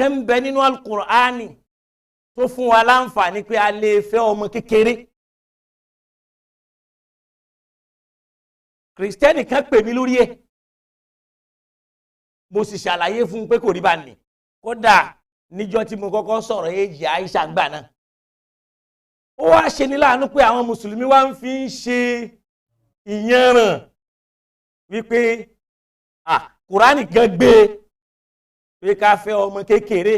kan ń bẹ nínú Al-Qur'ani tó fún wa láǹfààní pé a lè fẹ́ ọmọ kékeré. Kìrìsìtẹ́nì kan pè mí lórí ẹ̀, mo sì ṣàlàyé fún un pé kò rí bá ní. Kódà níjọ́ tí mo kọ́kọ́ sọ̀rọ̀ èjì Aisha gbà náà, ó wá ṣe ní láàánú pé àwọn mùsùlùmí wá ń fi ń ṣe ìyanràn wípé Kùránì gan gbé pé ká fẹ́ ọmọ kékeré.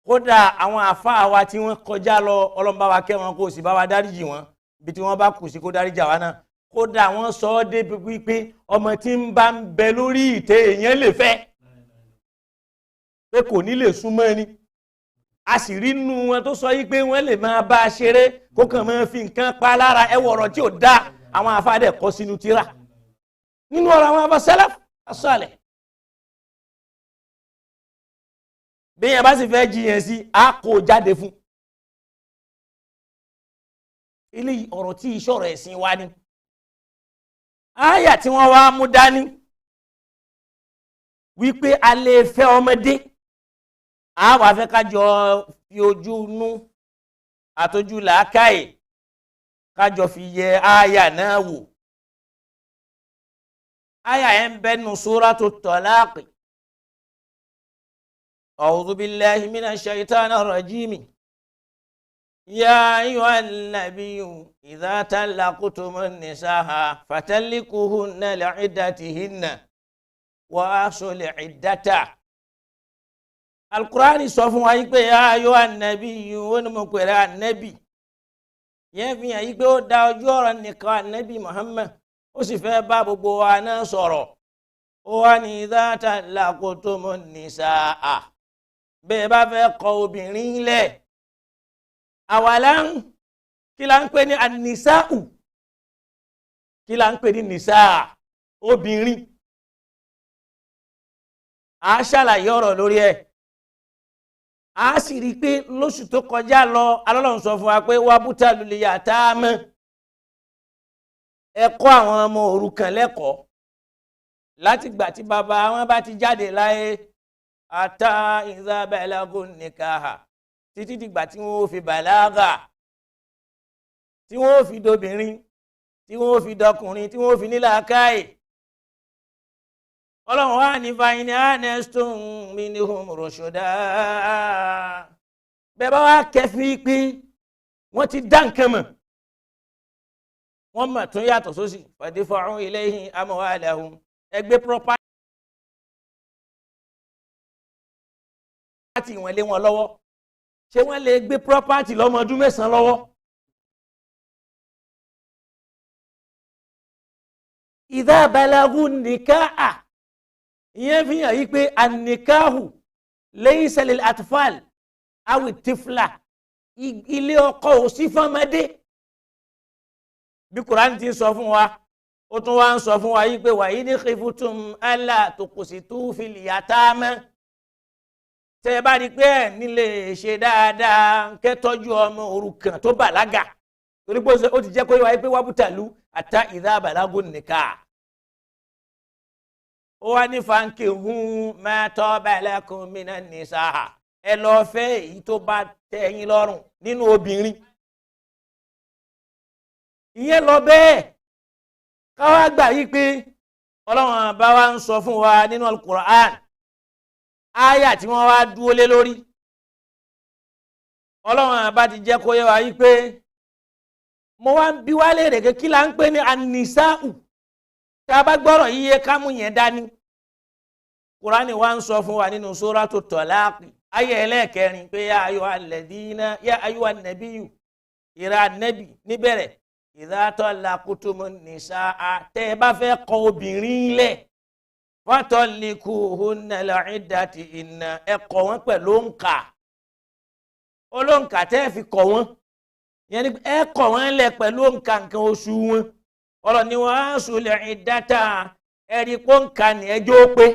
Kódà àwọn àfáà wa tí wọ́n kọjá lọ, Ọlọ́run bá wa kẹ́ wọn kó sì bá wa dáríjì wọn, ibi tí wọ́n bá kù sí kó dáríjì àwa náà. Kódà wọ́n sọ ọ́ débi wípé ọmọ tí ń bá ń bẹ lórí ìtẹ́ èèyàn lè fẹ́, pé kò ní lè súnmọ́ ẹni. A sì rí nínú wọn tó sọ yí pé wọ́n lè máa bá a ṣeré kó kàn máa fi nǹkan pa lára. Ẹwọ ọ̀rọ̀ tí ò dáa àwọn àfáà dẹ̀ kọ́ sínú tírà nínú ọ̀rọ̀ àwọn afọ sẹ́lẹ̀f asọ́ọ̀lẹ̀. Bí yẹn bá sì fẹ́ jiyàn sí, a kò jáde fún. Ilé ọ̀rọ̀ tí ìṣọ̀rọ̀ ẹ̀sìn wa ni. Àyà tí wọ́n wá mú dání wípé a lè fẹ́ ọmọdé, a wà fẹ́ kájọ fi ojú nú àtọ́jú làákàyè kájọ fi yẹ àyà náà wò. Àyà yẹn ń bẹ́nu Suratu Talaq. A'udhu billahi minash shaitanir rajim. Ya ayyuhan nabiyyu idha talaqtumun nisaa fatalliquhunna li'iddatihinna wa ahsul iddata. Al-Qur'ani sọ fún wa yí pé ya ayyuhan nabiyyu, ó ní mo pèrè ànábì. Yẹn fi hàn yí pé ó da ojú ọ̀rọ̀ nìkan ànábì Muhammad, ó sì fẹ́ bá gbogbo wa náà sọ̀rọ̀. Ó wá ní idha talaqtumun nisaa, bẹ́ẹ̀ bá fẹ́ kọ obìnrin lẹ̀. Àwàlá kí la ń pè ní ànisáù, kí la ń pè ní nìsáà, obìnrin. A ṣàlàyé ọ̀rọ̀ lórí ẹ̀. A sì rí i pé lóṣù tó kọjá lọ, Ọlọ́run sọ fún wa pé wà búta lulẹ̀ yàtá mọ́, ẹ kọ́ àwọn ọmọ òrukàn lẹ́kọ̀ọ́ látìgbà tí bàbá wọn bá ti jáde láyé, ata idha balagun nikaha, títí dìgbà tí wọ́n fi bàlágà, tí wọ́n fi dobìnrin, tí wọ́n fi dọkùnrin, tí wọ́n fi nílàákàyè. Ọlọ́run wá ní fàyín ní anẹ́stùn minhum rushda. Bẹ́ẹ̀ bá wá kẹfí pé wọ́n ti dá nǹkan mọ̀, wọ́n mọ̀ tún yàtọ̀ sósì, fadfa'u ilayhim amwalahum, ẹgbẹ́ property wọn lé wọn lọ́wọ́. Ṣé wọ́n lè gbé property lọ́mọ ọdún 9 lọ́wọ́? Idha balagu nìkáà, ìyẹn fi hàn yí pé ànìkáhù laysa lil atfal awi tifla, ilé ọkọ ò sí fọ́mọdé. Bí Kùránì ti ń sọ fún wa, ó tún wá ń sọ fún wa yí pé wa in khiftum alla tuqsitu fil yatama, tẹ́ ẹ bá rí pé ẹ nílé ṣe dáadáa kẹ́tọ́jú ọmọ òrukàn tó bàlágà, torí pé ó ti jẹ́ kó yé wa pé wábùtàlú àtà idha balagu nikah. Ó wá ní fankihu ma taba lakum minan nisaa, ẹ lọ fẹ́ èyí tó bá tẹ́ yín lọ́rùn nínú obìnrin. Ìyẹn lọ bẹ́ẹ̀. Káwá gbà yí pé Ọlọ́run bá wa ń sọ fún wa nínú Al-Qur'an áyà tí wọ́n wá dúó lé lórí. Ọlọ́run bá ti jẹ́ kó yé wa yí pé mo wá ń bi wá léèrè pé kí la ń pè ní ànisáù. Tá a bá gbọ́rọ̀ yíyé kámú yẹn dání. Kùránì wá ń sọ fún wa nínú Suratu Talaq ayé ẹlẹ́ẹ̀kẹrin pé yá ayọ́ alladhina yá ayọ́ annabiyu, ìrà nẹ́bì níbẹ̀rẹ̀, idha talaqtumun nisaa, tẹ́ ẹ bá fẹ́ kọ obìnrin lẹ̀, fatallikuhunna li'iddatihinna, ẹ kọ̀ wọ́n pẹ̀lú òǹkà. Olóǹkà tẹ́ ẹ fi kọ̀ wọ́n, ìyẹn ni ẹ kọ̀ wọ́n lẹ̀ pẹ̀lú òǹkà nǹkan oṣù wọn. Ọ̀rọ̀ ni wọ́n á sùn li'iddata, ẹ̀rí pọ́ǹkà ní ẹjọ́ pé.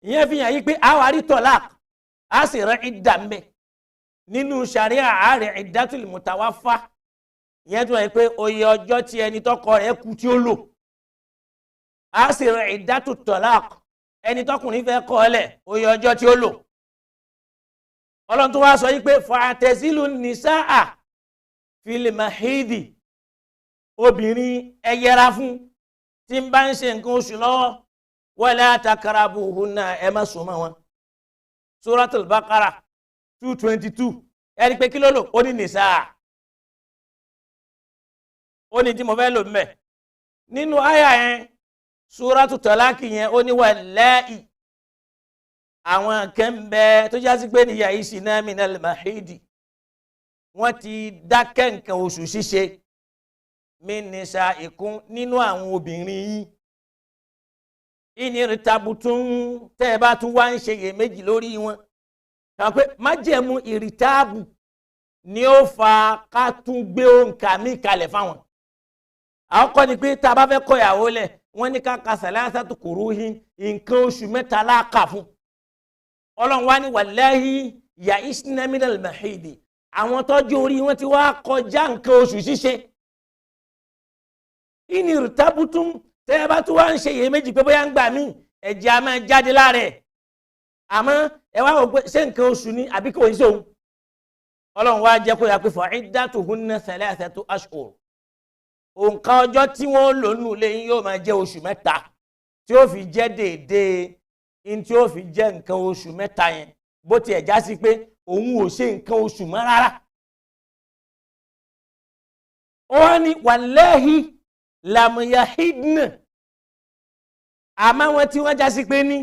Ìyẹn fi hàn yí pé àwa rí tọ́lák, a sì rẹ ìdá mbẹ nínú sàríà, àárẹ̀ iddatul mutawaffa. Ìyẹn tó yẹ pé oyè ọjọ́ tí ẹni tọkọ rẹ̀ kú tí ó lò, a sì rẹ iddatu tọ́lák, Ẹni tọkùnrin fẹ́ kọ̀ ọ́ lẹ̀, oye ọjọ́ tí ó lò. Ọlọ́run tó wá sọ yí pé fa'tazilu nisaa fil mahidi, obìnrin ẹ yẹra fún tí ń bá ń ṣe nǹkan oṣù lọ́wọ́, wala takrabuhunna, ẹ má súnmọ́ wọn. Suratul Baqara 222. Ẹni pé kí ló lò? Ó ní nisaa. Ó ní tí mo fẹ́ lò mẹ́ nínú àyà yẹn, Suratu Talaki yẹn, ó ní wallahi, àwọn kan bẹ tó jásí pé níyà ìsìnà minal mahidi, wọ́n ti dákẹ́ nǹkan oṣù ṣíṣe, min nisaikum, nínú àwọn obìnrin yìí, ìnirìtàbùtún, tẹ́ ẹ bá tún wá ń ṣe iyèméjì lórí wọn. Kàn pé májẹ̀mú ìrìtàbù ni ó fa ká tún gbé òǹkà mí kalẹ̀ fáwọn. Àwọn kọ́ ni pé tá a bá fẹ́ kọ ìyàwó lẹ̀, wọ́n ní ká ka salasatu kuruhin, nǹkan oṣù mẹ́ta láàkà fún. Ọlọ́run wá ní wàláhì ya'isna minal mahidi, àwọn tọ́jú orí wọn ti wá kọjá nǹkan oṣù ṣíṣe. Ìnirìtàbùtún, tẹ́ ẹ bá tún wá ń ṣe iyèméjì pé bóyá ń gbà mí ẹ̀jẹ̀ a máa jáde lára ẹ̀, àmọ́ ẹ wá wò pé ṣé nǹkan oṣù ni àbí kò ní sóhun. Ọlọ́run wá jẹ́ kó yà pé fa'iddatuhunna thalathatu ashhur, òǹkà ọjọ́ tí wọ́n lò nù lẹ́yìn yóò máa jẹ́ oṣù mẹ́ta, tí ó fi jẹ́ déédéé in tí ó fi jẹ́ nǹkan oṣù mẹ́ta yẹn, bó tiẹ̀ já sí pé òun ò ṣe nǹkan oṣù mọ́ rárá. Ó wá ní wallahi lamuyahidna, àmọ́ àwọn tí wọ́n já sí pé ní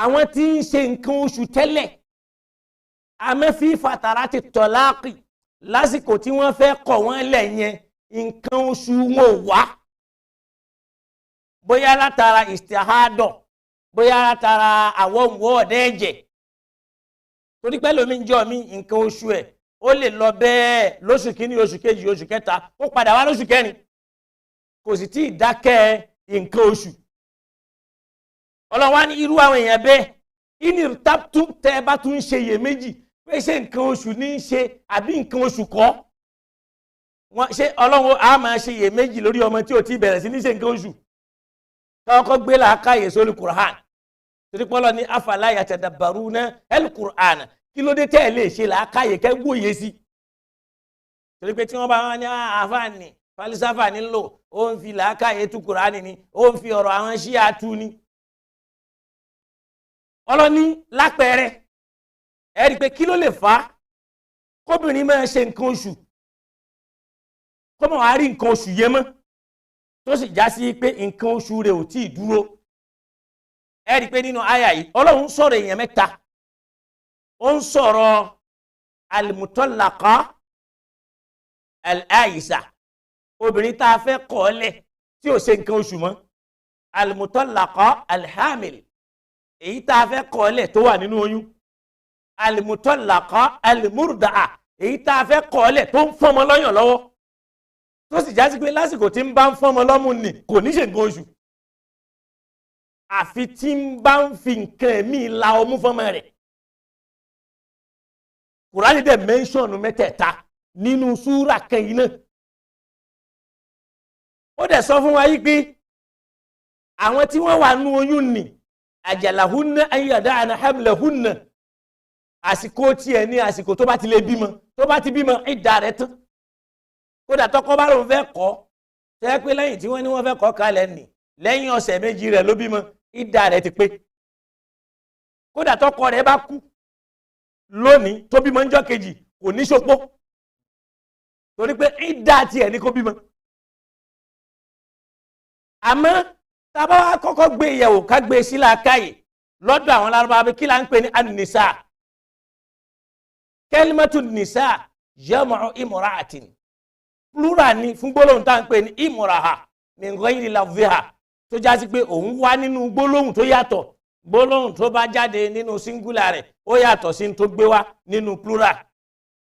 àwọn tí ń ṣe nǹkan oṣù tẹ́lẹ̀, àmọ́ fi fàtàrà ti tọ̀láàkì, lásìkò tí wọ́n fẹ́ kọ̀ wọ́n lẹ̀ yẹn, nǹkan oṣù wọn ò wá, bóyá látara ìsìtìhádọ̀, bóyá látara àwọn òǹwọ̀ ọ̀dẹ́ ẹ̀jẹ̀, torí pé lómi ń jọ mí nǹkan oṣù ẹ̀ ó lè lọ bẹ́ẹ̀ lóṣù kínní, oṣù kejì, oṣù kẹta, ó padà wá lóṣù kẹrin, kò sì tí ì dákẹ́ nǹkan oṣù. Ọlọ́run wá ní irú àwọn èèyàn bẹ́ẹ̀, inirtabtu, tẹ́ ẹ bá tún ń ṣe iyèméjì pé ṣé nǹkan oṣù ní í ṣe àbí nǹkan oṣù kọ́, wọ́n ṣé Ọlọ́run á máa ṣe iyèméjì lórí ọmọ tí ò tí bẹ̀rẹ̀ sí ní ṣe nǹkan oṣù? Kọ́kọ́ gbé làákàyè sórí Qur'an, torí pé Ọlọ́run ní afala yatadabbaruna al-Qur'an, kí ló dé tẹ́ ẹ lè ṣe làákàyè kẹ́ gbòye sí? Torí pé tí wọ́n bá wọn ní àfààní falisafa nílò, ó ń fi làákàyè tú Kùránì ni, ó ń fi ọ̀rọ̀ àwọn ṣíà tú ni. Ọlọ́ni lápẹẹrẹ ẹ rí i pé kí ló lè fà á kóbìnrin máa ṣe nǹkan oṣù kó máa wá rí nǹkan oṣù yẹn mọ́, tó sì já sí pé nǹkan oṣù rẹ̀ ò tí ì dúró. Ẹ rí i pé nínú àyà yìí, Ọlọ́run sọ̀rọ̀ èèyàn mẹ́ta. Ó ń sọ̀rọ̀ al-mutallaqa al-aisa, obìnrin tá a fẹ́ kọ̀ ọ́ lẹ̀ tí ò ṣe nǹkan oṣù mọ́, al-mutallaqa al-hamil, èyí tá a fẹ́ kọ̀ ọ́ lẹ̀ tó wà nínú oyún, al-mutallaqa al-murda'a, èyí tá a fẹ́ kọ̀ ọ́ lẹ̀ tó ń fọ́mọ lọ́yàn lọ́wọ́, tó sì já sí pé lásìkò tí ń bá ń fọ́mọ lọ́mú nì kò ní ṣe nǹkan oṣù, àfi tí ń bá ń fi nǹkan ẹ̀mí la ọmú fọ́mọ rẹ̀. Kùránì dẹ̀ mẹ́ńsọ̀nù mẹ́tẹ̀ẹ̀ta nínú súrà kẹyìn náà. Ó dẹ̀ sọ fún wa yí pé àwọn tí wọ́n wà nú oyún nì, ajalahunna an yada'na hamlahunna, àsìkò tiẹ̀ ní àsìkò tó bá ti lè bímọ, tó bá ti bímọ ìdá rẹ̀ tán. Kódà tọkọ bá lòun fẹ́ kọ́, tẹ́ pé lẹ́yìn tí wọ́n ní wọ́n fẹ́ kọ́ kalẹ̀ nì, lẹ́yìn ọ̀sẹ̀ méjì rẹ̀ ló bímọ, ìdá rẹ̀ ti pé. Kódà tọkọ rẹ̀ bá kú lónìí tó bímọ ńjọ́ kejì, kò ní ṣopó, torí pé ìdá tiẹ̀ ní kó bímọ. Àmọ́ tá a bá wá kọ́kọ́ gbé ìyẹ̀wò ká gbé sí làákàyè lọ́dọ̀ àwọn Lárúbáwá, kí là ń pè ní an-nisa? Kalimatu nisa jam'u imra'atin, plural ni fún gbólóhùn tá à ń pè ní imra'a min ghayri lafziha, tó já sí pé òun wá nínú gbólóhùn tó yàtọ̀. Gbólóhùn tó bá jáde nínú singular rẹ̀ ó yàtọ̀ sí tó gbé wá nínú plural.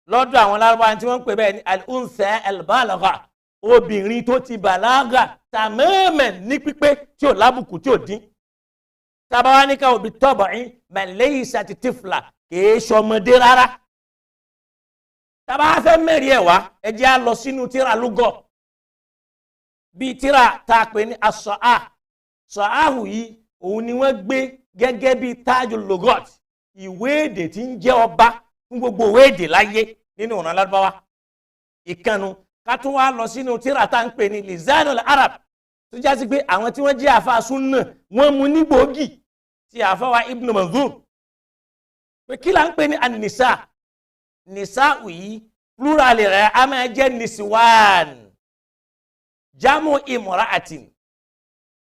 Lọ́dọ̀ àwọn Lárúbáwá tí wọ́n ń pè bẹ́ẹ̀ ní al-untha al-balagha, obìnrin tó ti bàlágà tàmẹ́ẹ̀mẹ̀ ní pípé, tí ò lábùkù, tí ò dín. Tábà wá ní ká òbí tọ́bọ̀ yín mẹ̀lẹ́yìísà ti tìfìlà, kìí ṣọmọdé rárá. Tábà wá fẹ́ mẹ́rin ẹ̀ wá, ẹ jẹ́ á lọ sínú tíra lúgọ̀, bíi tíra tá a pè ní asọ̀á. Sọ̀áhù yìí Òun ni wọ́n gbé gẹ́gẹ́ bí Tajul Lugat, ìwé èdè tí ń jẹ́ ọba fún gbogbo ìwé èdè láyé nínú ọ̀nà Lárúbáwá. Ìkànnù ká tún wá lọ sínú tíra tá à ń pè ní Lisanul Arab, tó já sí pé àwọn tí wọ́n jẹ́ àfa súnà wọ́n mú ní gbòógì tí àfa wa Ibn Manzur. Pé kí là ń pè ní an-nisa? Nisa yìí plural rẹ̀ a máa jẹ́ nisiwan, jamu imra'atin,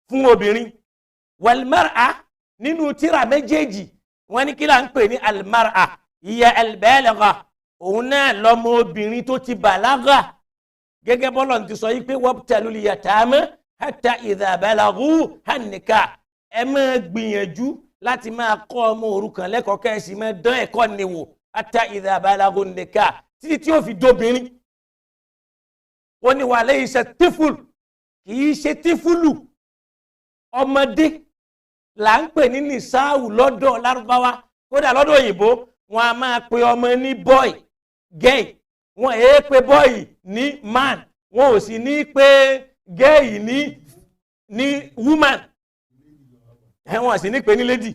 fún obìnrin. Wal-mar'a nínú tíra méjèèjì wọ́n ní kí là ń pè ní al-mar'a? Hiya al-baligha, òun náà lọ́mọ obìnrin tó ti bàlágà, gẹ́gẹ́ bọ́lọ̀ ti sọ yìí pé wabtalul yatama hatta idha balaghu an-nikah. Ẹ máa gbìyànjú láti máa kọ́ ọmọ òrukàn lẹ́kọ̀ọ́, kẹ́sì máa dán ẹ̀kọ́ ni wò, hatta idha balaghu an-nikah, títí tí ó fi dóbìnrin. Wọ́n ní wa laysa tífùlù, kì í ṣe tífùlù, ọmọdé là ń pè ní nìsáàwù lọ́dọ̀ Lárúbáwá. Kódà lọ́dọ̀ òyìnbó wọn a máa pe ọmọ ní boy, gay. Wọn èé pe boy ní man, wọn ò sì ní pe gay ní woman, wọn sì ní pe ní lady.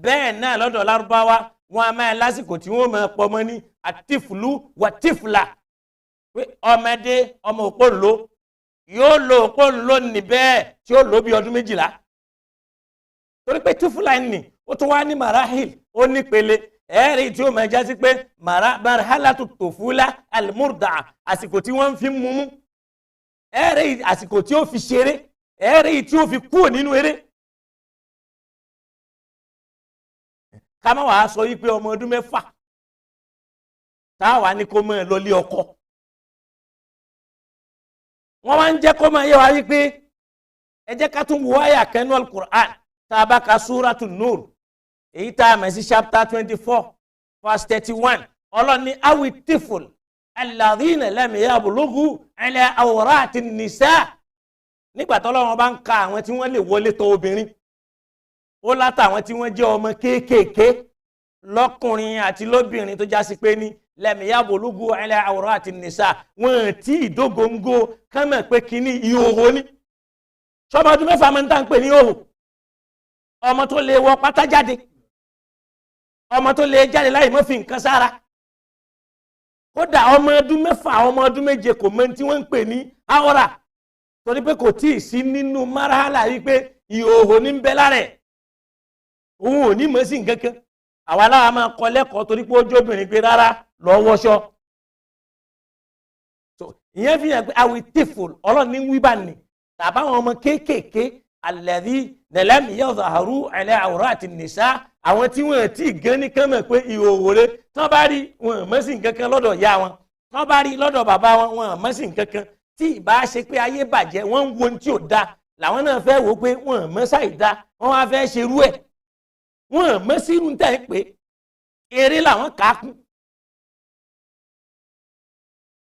Bẹ́ẹ̀ náà lọ́dọ̀ Lárúbáwá wọn a máa lásìkò tí wọ́n máa pọmọ ní àtìfùlù wà tìfùlà, pé ọmọdé ọmọ òpónlò yóò lo òpónlò ní bẹ́ẹ̀ tí ó lò bí ọdún 12, torí pé tìfùlà ní ó tún wá ní marahil, ó nípele. Ẹ̀ẹ́rì tí ó máa jásí pé marhalatu tòfúlà almurda, àsìkò tí wọ́n fi ń mumú, ẹ̀ẹ́rì àsìkò tí ó fi ṣeré, ẹ̀ẹ́rì tí ó fi kúrò nínú eré. Ká má wàá sọ wípé ọmọ ọdún 6 táwa ní kó máa lọ lé ọkọ. Wọ́n wá ń jẹ́ kó máa yé wa wípé ẹ jẹ́ ká tún wo àyà kẹ́nu al-Qur'an tá a bá ka Suratu Nur, èyí tá a mọ̀ sí chapter 24 verse 31. Ọlọ́run ní awi tiful alladhina lam yablughu ala awrati nisa. Nígbà tọ́lọ́run bá ń ka àwọn tí wọ́n lè wọlé tọ̀ obìnrin, ó látàwọn tí wọ́n jẹ́ ọmọ kéékèèké lọ́kùnrin àti lóbìnrin tó já sí pé ní lam yablughu ala awrati nisa, wọ́n tí ìdógóńgó kánmọ̀ pé kínní ìhòòhò ni. Sọmọ ọdún 6 máa ń tà ń pè ní ìhòòhò? Ọmọ tó lè wọ pátá jáde, ọmọ tó lè jáde láì mọ́ fi nǹkan sára. Kódà ọmọ ọdún 6, ọmọ ọdún 7 kò mọ tí wọ́n ń pè ní awra, torí pé kò tíì sí nínú marahala yìí pé ìhòòhò ní ń bẹ lára ẹ̀, òun ò ní mọ̀ sí nǹkan kan. Àwa láwa máa kọ́ lẹ́kọ̀ọ́ torí pé ó jóbìnrin pé rárá lọ wọṣọ. Ìyẹn fi hàn pé àwìn tìfò Ọlọ́run ní wíbà ní tàbáwọn ọmọ kéékèèké alladhina lam yadhharu ala awrati nisa, àwọn tí wọ́n ti gan ní kán mọ̀ pé ìhòòhò rẹ̀, tán bá rí wọn mọ̀ sí nǹkan kan lọ́dọ̀ ìyá wọn, tán bá rí lọ́dọ̀ bàbá wọn, wọn mọ̀ sí nǹkan kan. Tí ìbá ṣe pé ayé bàjẹ́, wọ́n ń wo ohun tí ò da, làwọn náà fẹ́ wò ó pé wọn mọ̀ sáì da, wọ́n wá fẹ́ ṣerú ẹ̀, wọn mọ̀ sí irú tẹ̀ ń pé eré làwọn kà á kún.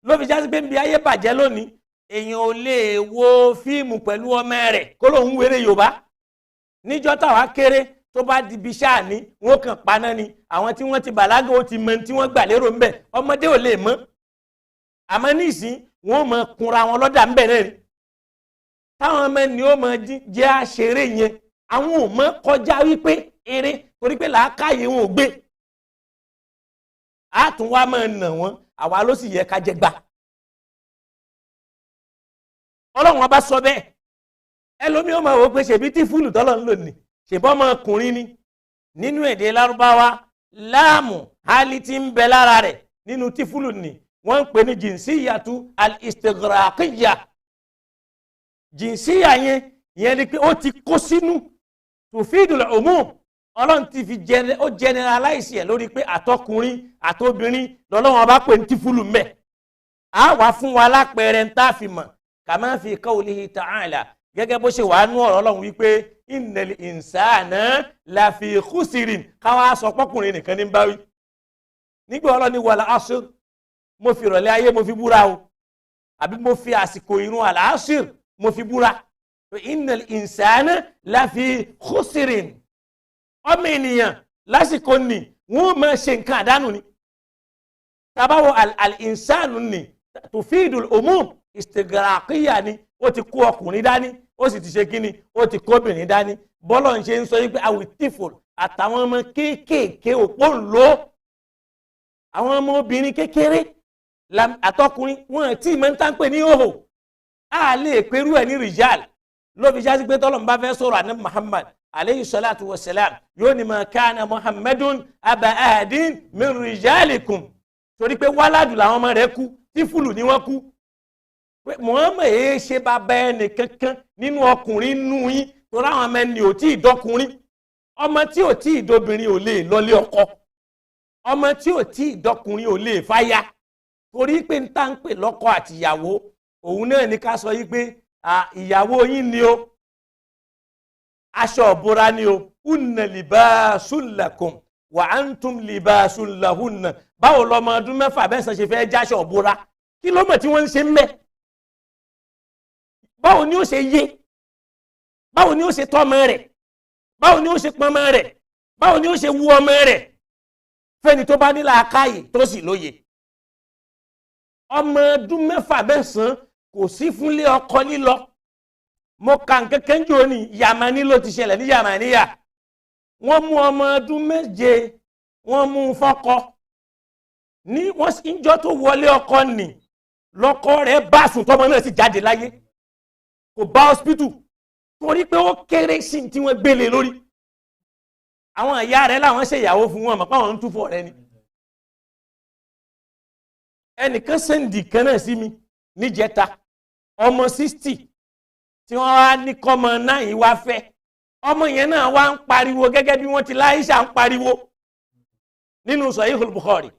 Ló fi jásí pé bí ayé bàjẹ́ lónìí, èèyàn ò lè wo fíìmù pẹ̀lú ọmọ rẹ̀ kó lóun wéré Yorùbá. Níjọ́ táwa kéré tó bá di ibi sáà ní wọn kàn paná ni, àwọn tí wọ́n ti bàlágà ó ti mọ tí wọ́n gbà lérò ńbẹ̀, ọmọdé ò lè mọ̀. Àmọ́ nísìn wọn mọ kunra wọn lọ́dà ńbẹ̀ náà ni. Táwọn ọmọ ni ó mọ jẹ́ àṣeré yẹn, àwọn ò mọ kọjá wípé eré, torí pé làákàyè wọn ò gbé. A tún wá máa nà wọ́n, àwa ló sì yẹ ká jẹ gbà. Ọlọ́run ọba sọ bẹ́ẹ̀. Ẹlòmíì ó máa wò pé ṣèbí tí fúlù tọ́lọ̀ ń lò ní, ṣèbọ́ ọmọkùnrin ni. Nínú èdè Lárúbáwá, láàmù hali tí ń bẹ lára rẹ̀ nínú tí fúlù ní, wọ́n ń pè ní jìnsíyàtú al-istighraqiyya. Jìnsíyà yẹn ìyẹn ni pé ó ti kó sínú tufidul umum. Ọlọ́run ti fi ó generalize ẹ̀ lórí pé àtọkùnrin àtobìnrin lọ́lọ́run ọba pè ní tí fúlù mẹ́. A wà fún wa lápẹẹrẹ ń tá fi mọ̀, kàmá fi qawlihi ta'ala, gẹ́gẹ́ bó ṣe wà nú ọ̀rọ̀ Ọlọ́run wípé innal insana lafi khusrin, káwá sọ pọ́kùnrin nìkan ní báwí. Nígbà Ọlọ́run ní wal asr, mo fi ìrọ̀lẹ́ ayé mo fi búra o, àbí mo fi àsìkò ìrun al asr mo fi búra. Innal insana lafi khusrin, ọmọ ènìyàn lásìkò ní wọ́n máa ṣe nǹkan àdánù ni. Tabawo al insanu ni tufidul umum, istigraqiya ni, ó ti kó ọkùnrin dání, ó sì ti ṣe kíni, ó ti kó obìnrin dání. Bọ́lọ̀ ń ṣe ń sọ yí pé awitiful àtàwọn ọmọ kéékèèké òpó ń lò, àwọn ọmọ obìnrin kékeré àtọkùnrin wọn tí ìmọ̀ ń tán pè ní òhò, a lè perú ẹ̀ ní rìjàl. Ló fi ṣáà sí pé tọ́lọ̀ ń bá fẹ́ sọ̀rọ̀ àná Muhammad aleyhi salatu wa salam, yóò ní ma kana Muhammadun aba ahadin min rijalikum, torí pé wàládù làwọn ọmọ rẹ̀ kú, tífùlù ni wọ́n kú. Muhammad èé ṣe bàbá ẹnì kankan nínú ọkùnrin nù yín, torí àwọn ọmọ ẹni ò tí ì dọkùnrin. Ọmọ tí ò tí ì dobìnrin ò lè lọlé ọkọ, ọmọ tí ò tí ì dọkùnrin ò lè fáyà, torí pé ń tá ń pè lọ́kọ àtìyàwó òun náà ní ká sọ yí pé ìyàwó yín ni o, aṣọ òbora ni o, unna libasun lakum wa antum libasun lahunna. Báwo lọmọ ọdún mẹ́fà mẹ́sàn-án ṣe fẹ́ jáṣọ òbora? Kí ló mọ̀ tí wọ́n ń ṣe ń mẹ́? Báwo ni ó ṣe yé? Báwo ni ó ṣe tọ́ ọmọ rẹ̀? Báwo ni ó ṣe pọn ọmọ rẹ̀? Báwo ni ó ṣe wú ọmọ rẹ̀? Fẹ́ni tó bá ní làákàyè tó sì lóye. Ọmọ ọdún mẹ́fà mẹ́sàn-án kò sí fúnlé ọkọ lílọ. Mo kà nkankan jò ní Yamani, ló ti ṣẹlẹ̀ ní Yamaniya. Wọ́n mú ọmọ ọdún 7, wọ́n mú un fọ́kọ. Ní wọ́n ń jọ́ tó wọlé ọkọ nì, lọ́kọ rẹ̀ bá sùn, tọmọ náà sì jáde láyé. Kò bá hospital torí pé ó kéré sí tí wọ́n gbélé lórí. Àwọn ìyá rẹ̀ làwọn ṣe ìyàwó fún wọn, mọ̀ pé àwọn ń túfọ̀ rẹ̀ ni. Ẹnìkan send kan náà sí mi níjẹta, ọmọ 60 tí wọ́n wá ní kọ́mọ náà yìí wá fẹ́. Ọmọ yẹn náà wá ń pariwo gẹ́gẹ́ bí wọ́n ti láìsà ń pariwo nínú Sahihul Bukhari,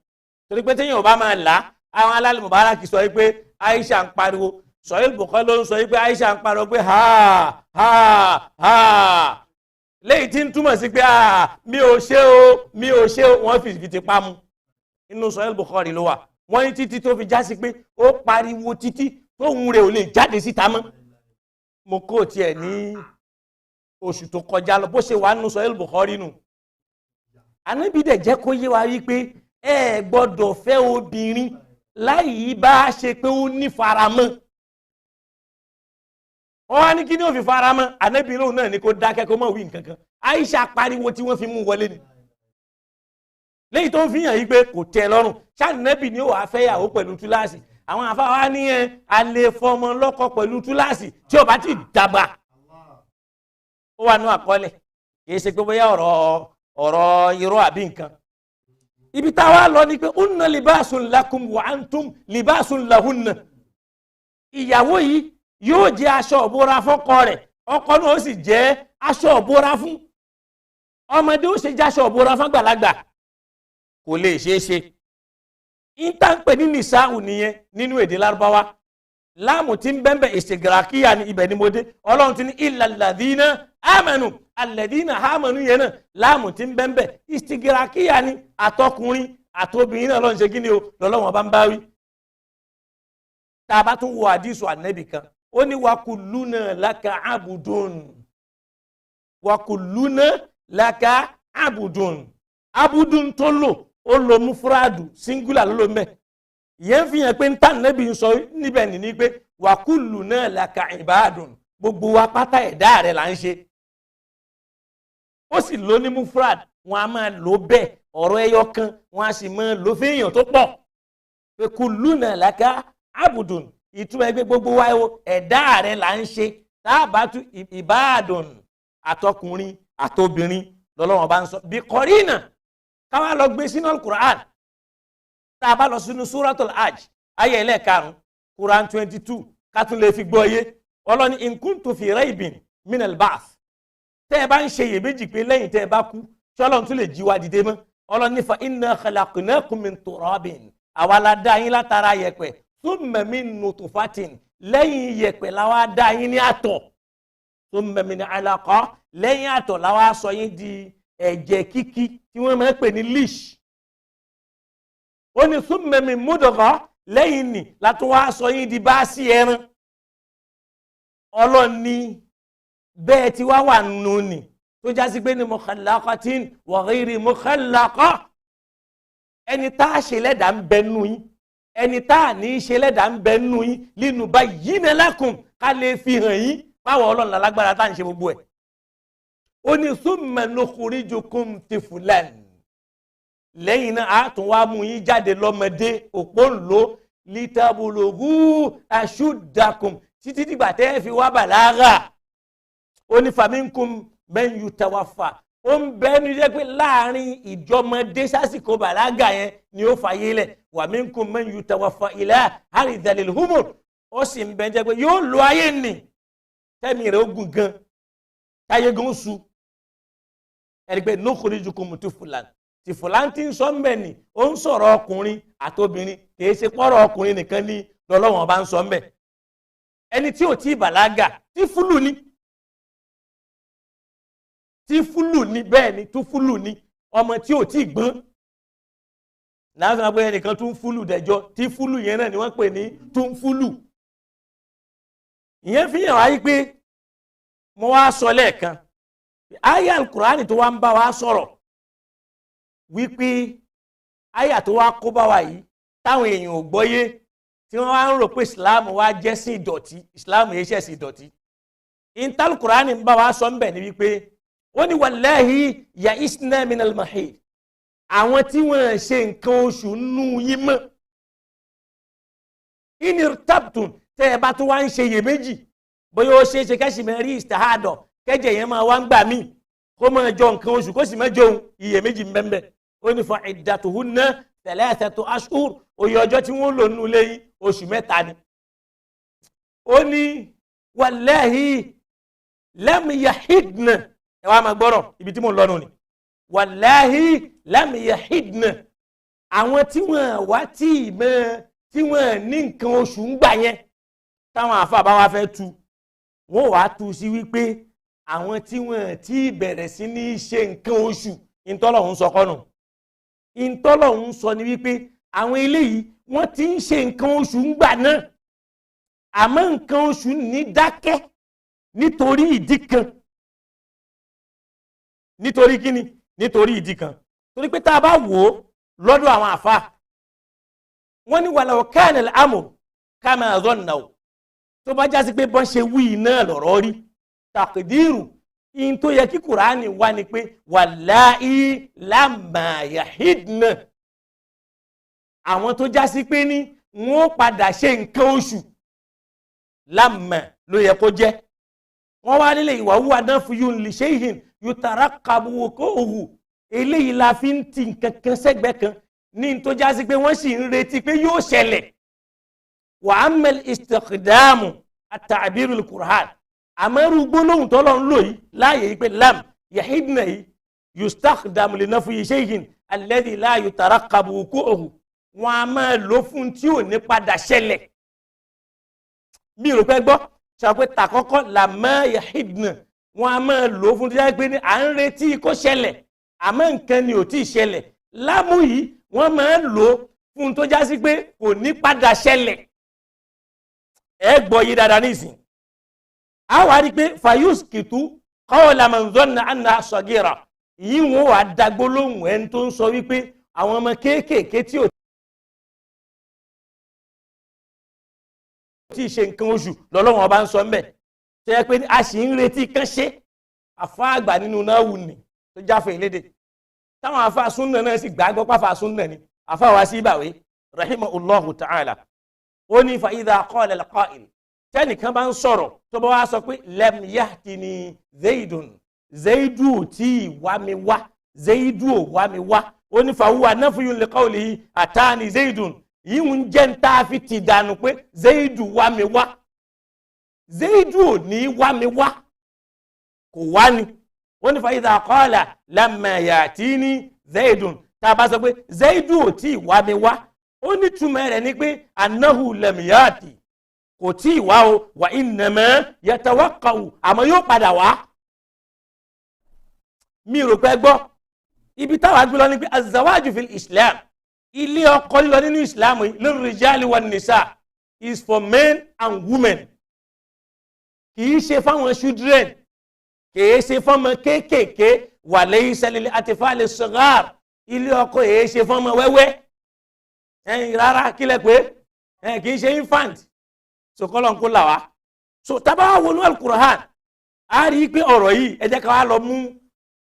torí pé téèyàn ò bá máa là á, àwọn alálẹ̀ Mubarak sọ pé Aisha ń pariwo. Sahihul Bukhari ló ń sọ pé Aisha ń pariwo pé ha ha ha, léyìí tí ń túmọ̀ sí pé mi ò ṣe o, mi ò ṣe o. Wọ́n fi ti pa mu nínú Sahihul Bukhari ló wà. Wọ́n ní títí tó fi já sí pé ó pariwo títí tóun rẹ̀ ò lè jáde síta mọ́. Mo kó tiẹ̀ ní oṣù tó kọjá lọ, bó ṣe wà nínú Sahih Bukhari nù. Ànábì dẹ̀ jẹ́ kó yé wa wípé ẹ gbọ́dọ̀ fẹ́ obìnrin láì bá a ṣe pé ó ní faramọ́. Wọ́n wá ní kí ni ó fi faramọ́? Ànábì lóun náà ni kó dákẹ́, kó má wí nǹkan kan. Aisha pariwo tí wọ́n fi mú wọlé ni. Léyìí tó ń fi hàn yí pé kò tẹ́ lọ́rùn. Ṣáànábì ni ó wàá fẹ́ yàwó pẹ̀lú túláàsì? Àwọn àfáwá ní ẹ alẹ́ fọmọ lọ́kọ pẹ̀lú túláàsì tí ó bá ti dàgbà. Ó wà nú àkọọ́lẹ̀, kìí ṣe pé bóyá ọ̀rọ̀ irọ́ àbí nǹkan. Ibi táwa lọ ni pé unna libasun lakum wa antum libasun lahunna. Ìyàwó yìí yóò jẹ́ aṣọ ìbora fọ́kọ rẹ̀, ọkọ náà ó sì jẹ́ aṣọ ìbora fún ọmọdé, ó ṣe jẹ́ aṣọ ìbora fún àgbàlagbà, kò lè ṣeé ṣe. Ìtànpẹ̀ ní nìsáhù nìyẹn nínú èdè Lárúbáwá. Láàmù tí ń bẹ́ńbẹ́ ìṣègìràkíyà ní ibẹ̀ ni mo dé. Ọlọ́run ti ní ìlàlàdínà àmánù, àlẹ́dínà àmánù yẹn náà, láàmù tí ń bẹ́ńbẹ́ ìṣègìràkíyà ní àtọkùnrin àtobìnrin náà lọ́n ṣe kí ni o lọ́lọ́wọ́n bá ń bá wí. Tá a bá tún wo àdìsù ànẹ́bì kan, ó ní wakuluna laka abudun, wakuluna laka abudun. Abudun tó lò, ó lo mufradu, singular ló lò mẹ́. Ìyẹn fi hàn pé ntá nẹ́bí ń sọ níbẹ̀ ní pé wàkúlù náà laka ìbáàdùn, gbogbo wa pátá ẹ̀dá rẹ̀ là ń ṣe. Ó sì lò ní mufrad, wọn a máa lò bẹ́ẹ̀ ọ̀rọ̀ ẹyọ kan, wọn a sì máa lò fẹ́yàn tó pọ̀ pé kùlù náà laka abudun. Ìtumọ̀ ẹgbẹ́ gbogbo wa ẹ̀dá rẹ̀ là ń ṣe. Tá a bá tú ìbáàdùn, àtọkùnrin àtobìnrin lọ́lọ́wọ́n bá ń sọ bí kọ́rínà. Káwá lọ gbé sínú alukur'an. Tá a bá lọ sínú suratul hajj, ayé ẹlẹ́ẹ̀karùn, Quran 22, ká tún lè fi gbọ́ yé. Ọlọ́ni in kuntum fi raibin minal ba'th, tẹ́ ẹ bá ń ṣe iyèméjì pé lẹ́yìn tẹ́ ẹ bá kú, tí Ọlọ́run tún lè jí wa dìde mọ́, Ọlọ́ni fa inna khalaqnakum min turabin, àwa la dá yín látara yẹ̀pẹ̀, thumma min nutfatin, lẹ́yìn yẹ̀pẹ̀ la wá dá yín ní àtọ̀, thumma min alaqa, lẹ́yìn àtọ̀ la wá sọ yín di ẹ̀jẹ̀ kíkí tí wọ́n máa ń pè ní leash. Ó ní thumma min mudgha, lẹ́yìn nì látún wá sọ yín di báàsì ẹran. Ọlọ́ni bẹ́ẹ̀ tí wá wà nù ní tó já sí pé ní mukhallaqatin wa ghayri mukhallaqa, ẹni tá a ṣe lẹ́dàá ń bẹ nù yín, ẹni tá a ní í ṣe lẹ́dàá ń bẹ nù yín, linubayyina lakum, ká lè fi hàn yín báwo Ọlọ́run lálágbára tá à ń ṣe gbogbo ẹ̀. Ó ní summa nukhrijukum tiflan, lẹ́yìn náà a tún wá mú yín jáde lọ́mọdé òpó ńlò, litabulugu ashuddakum, títí dìgbà tẹ́ ẹ fi wá bàlágà. Ó ní faminkum man yutawaffa, ó ń bẹ́ẹ̀ ní jẹ́ pé láàrin ìjọmọdé sásìkò bàlágà yẹn ni ó fàyè lẹ̀. Wa minkum man yutawaffa ila aridhalil humur, ó sì ń bẹ́ẹ̀ jẹ́ pé yóò lo ayé nì tẹ́mi rẹ̀ ó gùn gan táyé gan su. Ẹni pé nukhrijukum tiflan, tìfúlà tí ń sọ mbẹ ni ó ń sọ̀rọ̀ ọkùnrin àtobìnrin, kìí ṣe pọ́rọ̀ ọkùnrin nìkan ní lọ́lọ́wọ́n bá ń sọ mbẹ. Ẹni tí ò tí ì bàlágà tí fúlù ni, tí fúlù ni, bẹ́ẹ̀ ni tú fúlù ni, ọmọ tí ò tí ì gbọ́n. Láti máa pé ẹnìkan tún fúlù dẹjọ́, tí fúlù yẹn náà ni wọ́n pè ní tún fúlù. Ìyẹn fi hàn wáyé pé mo wá sọ lẹ́ẹ̀kan, àyá Al-Kùránì tó wá ń bá wa sọ̀rọ̀ wípé àyà tó wá kó bá wa yìí táwọn èèyàn ò gbọ́yé, tí wọ́n wá ń rò pé Islam wá jẹ́ sí ìdọ̀tí. Islam yìí ṣẹ̀ sí ìdọ̀tí. Intal-Kùránì ń bá wa sọ ń bẹ̀ ni wípé ó ní wallahi ya isna minal mahid, àwọn tí wọ́n ṣe nǹkan oṣù nù yín mọ́, inirtabtun, tẹ́ ẹ bá tó wá ń ṣe iyèméjì bóyá ó ṣeé ṣe kẹ́sì máa rí istihadọ̀, kẹ́jẹ̀ yẹn máa wá ń gbà míì kó máa jọ nǹkan oṣù kó sì máa jọ ohun, iyèméjì ń bẹ́ẹ̀ bẹ́ẹ̀. Ó ní fa iddatuhunna thalathatu ashhur, oyè ọjọ́ tí wọ́n lò nínú ilé yín oṣù 3 ni. Ó ní wallahi lam yahidna, ẹ wá máa gbọ́rọ̀ ibi tí mò ń lọ́nu ni. Wallahi lam yahidna, àwọn tí wọ́n wá tí ì mọ́ tí wọ́n ní nǹkan oṣù ń gbà yẹn, táwọn àfa bá wá fẹ́ tu, wọ́n wàá tu sí wípé àwọn tí wọ́n ti bẹ̀rẹ̀ sí ní ṣe nǹkan oṣù. Ìtọ́lọ̀hún sọ kọ́nù, ìtọ́lọ̀hún sọ ni wípé àwọn eléyìí wọ́n ti ń ṣe nǹkan oṣù ń gbà náà, àmọ́ nǹkan oṣù ní dákẹ́ nítorí ìdí kan. Nítorí kíni? Nítorí ìdí kan. Torí pé tá a bá wò ó lọ́dọ̀ àwọn àfa, wọ́n ní walau kana al-amru kama dhannaw, tó bá jásí pé bọ́n ṣe wí náà lọ̀rọ̀ rí, tàkìdírù in tó yẹ kí Kùránì wá ni pé wàláì lámà yahidna, àwọn tó jásí pé ní wọ́n padà ṣe nǹkan oṣù, lámà ló yẹ kó jẹ́. Wọ́n wá nílé ìwà wúwa náà fún yún lè ṣe ìhìn yóò kabu kó òwù, eléyìí la fi ń ti nǹkan kan sẹ́gbẹ́ kan ní tó jásí pé wọ́n sì ń retí pé yóò ṣẹlẹ̀. Wa amal istikhdamu at-ta'birul Qur'an, àmọ́rú gbólóhùn tọ́lọ̀ ń lò yìí láàyè yìí pé lam yahidna yìí yustakhdamu li nafyi shay'in alladhi la yutaraqqabu wuqu'uhu, wọn a máa lò fún tí ò ní padà ṣẹlẹ̀. Mi rò pé gbọ́ sọ pé tàkọ́kọ́ lamma yahidna, wọn a máa lò fún tí wọ́n pé ní à ń retí kó ṣẹlẹ̀ àmọ́ nǹkan ni ò tí ì ṣẹlẹ̀. Lámú yìí wọ́n máa lò fún tó já sí pé kò ní padà ṣẹlẹ̀. Ẹ gbọ́ yìí dáadáa nísìn. A wá rí pé fayus kìtú qawla man dhanna anna sagira, yìí wọ́n wà dágbó lóhùn ẹni tó ń sọ wípé àwọn ọmọ kéékèèké tí ò tí ì ṣe nǹkan oṣù lọ́lọ́wọ́n ọba ń sọ mbẹ̀, tó yẹ pé a sì ń retí kán ṣe. Àfa àgbà nínú náà wù ní tó jáfe ìlédè táwọn afa súnà náà sì gbàgbọ́ pàfà súnà ni afa wa sí ìbàwé rahimahullahu ta'ala. Ó ní fa idha qala al-qa'il, tẹ́nìkan bá ń sọ̀rọ̀ tó bá wá sọ pé lam yahtini zaidun, zaidu ò tí ì wá mi wá, zaidu ò wá mi wá. Ó ní fa huwa nafyun li qawlihi atani zaidun, yìí ń jẹ́ ń tá a fi ti dànù pé zaidu wá mi wá, zaidu ò ní wá mi wá, kò wá ni. Ó ní fa idha qala lamma yatini zaidun, tá a bá sọ pé zaidu ò tí ì wá mi wá, ó ní túmọ̀ rẹ̀ ni pé annahu lam yati, kò tí ì wá o, wà innama yatawaqqa'u, àmọ́ yóò padà wá. Mi rò pé gbọ́ ibi táwa gbé lọ ni pé azawaju fil islam, ilé ọkọ lílọ nínú islam lirrijali wan nisa is for men and women, kì í ṣe fáwọn children, kì í ṣe fọmọ kéékèèké, wa laysa lil atfali sighar, ilé ọkọ èé ṣe fọmọ wẹ́wẹ́ ẹ̀yìn rárá, kílẹ̀ pé kì í ṣe infant. So kọ́lọ̀ ń kó là wá. So tábà wọnú alukur'an A rí i pé ọ̀rọ̀ yìí, ẹ jẹ́ ká wá lọ mú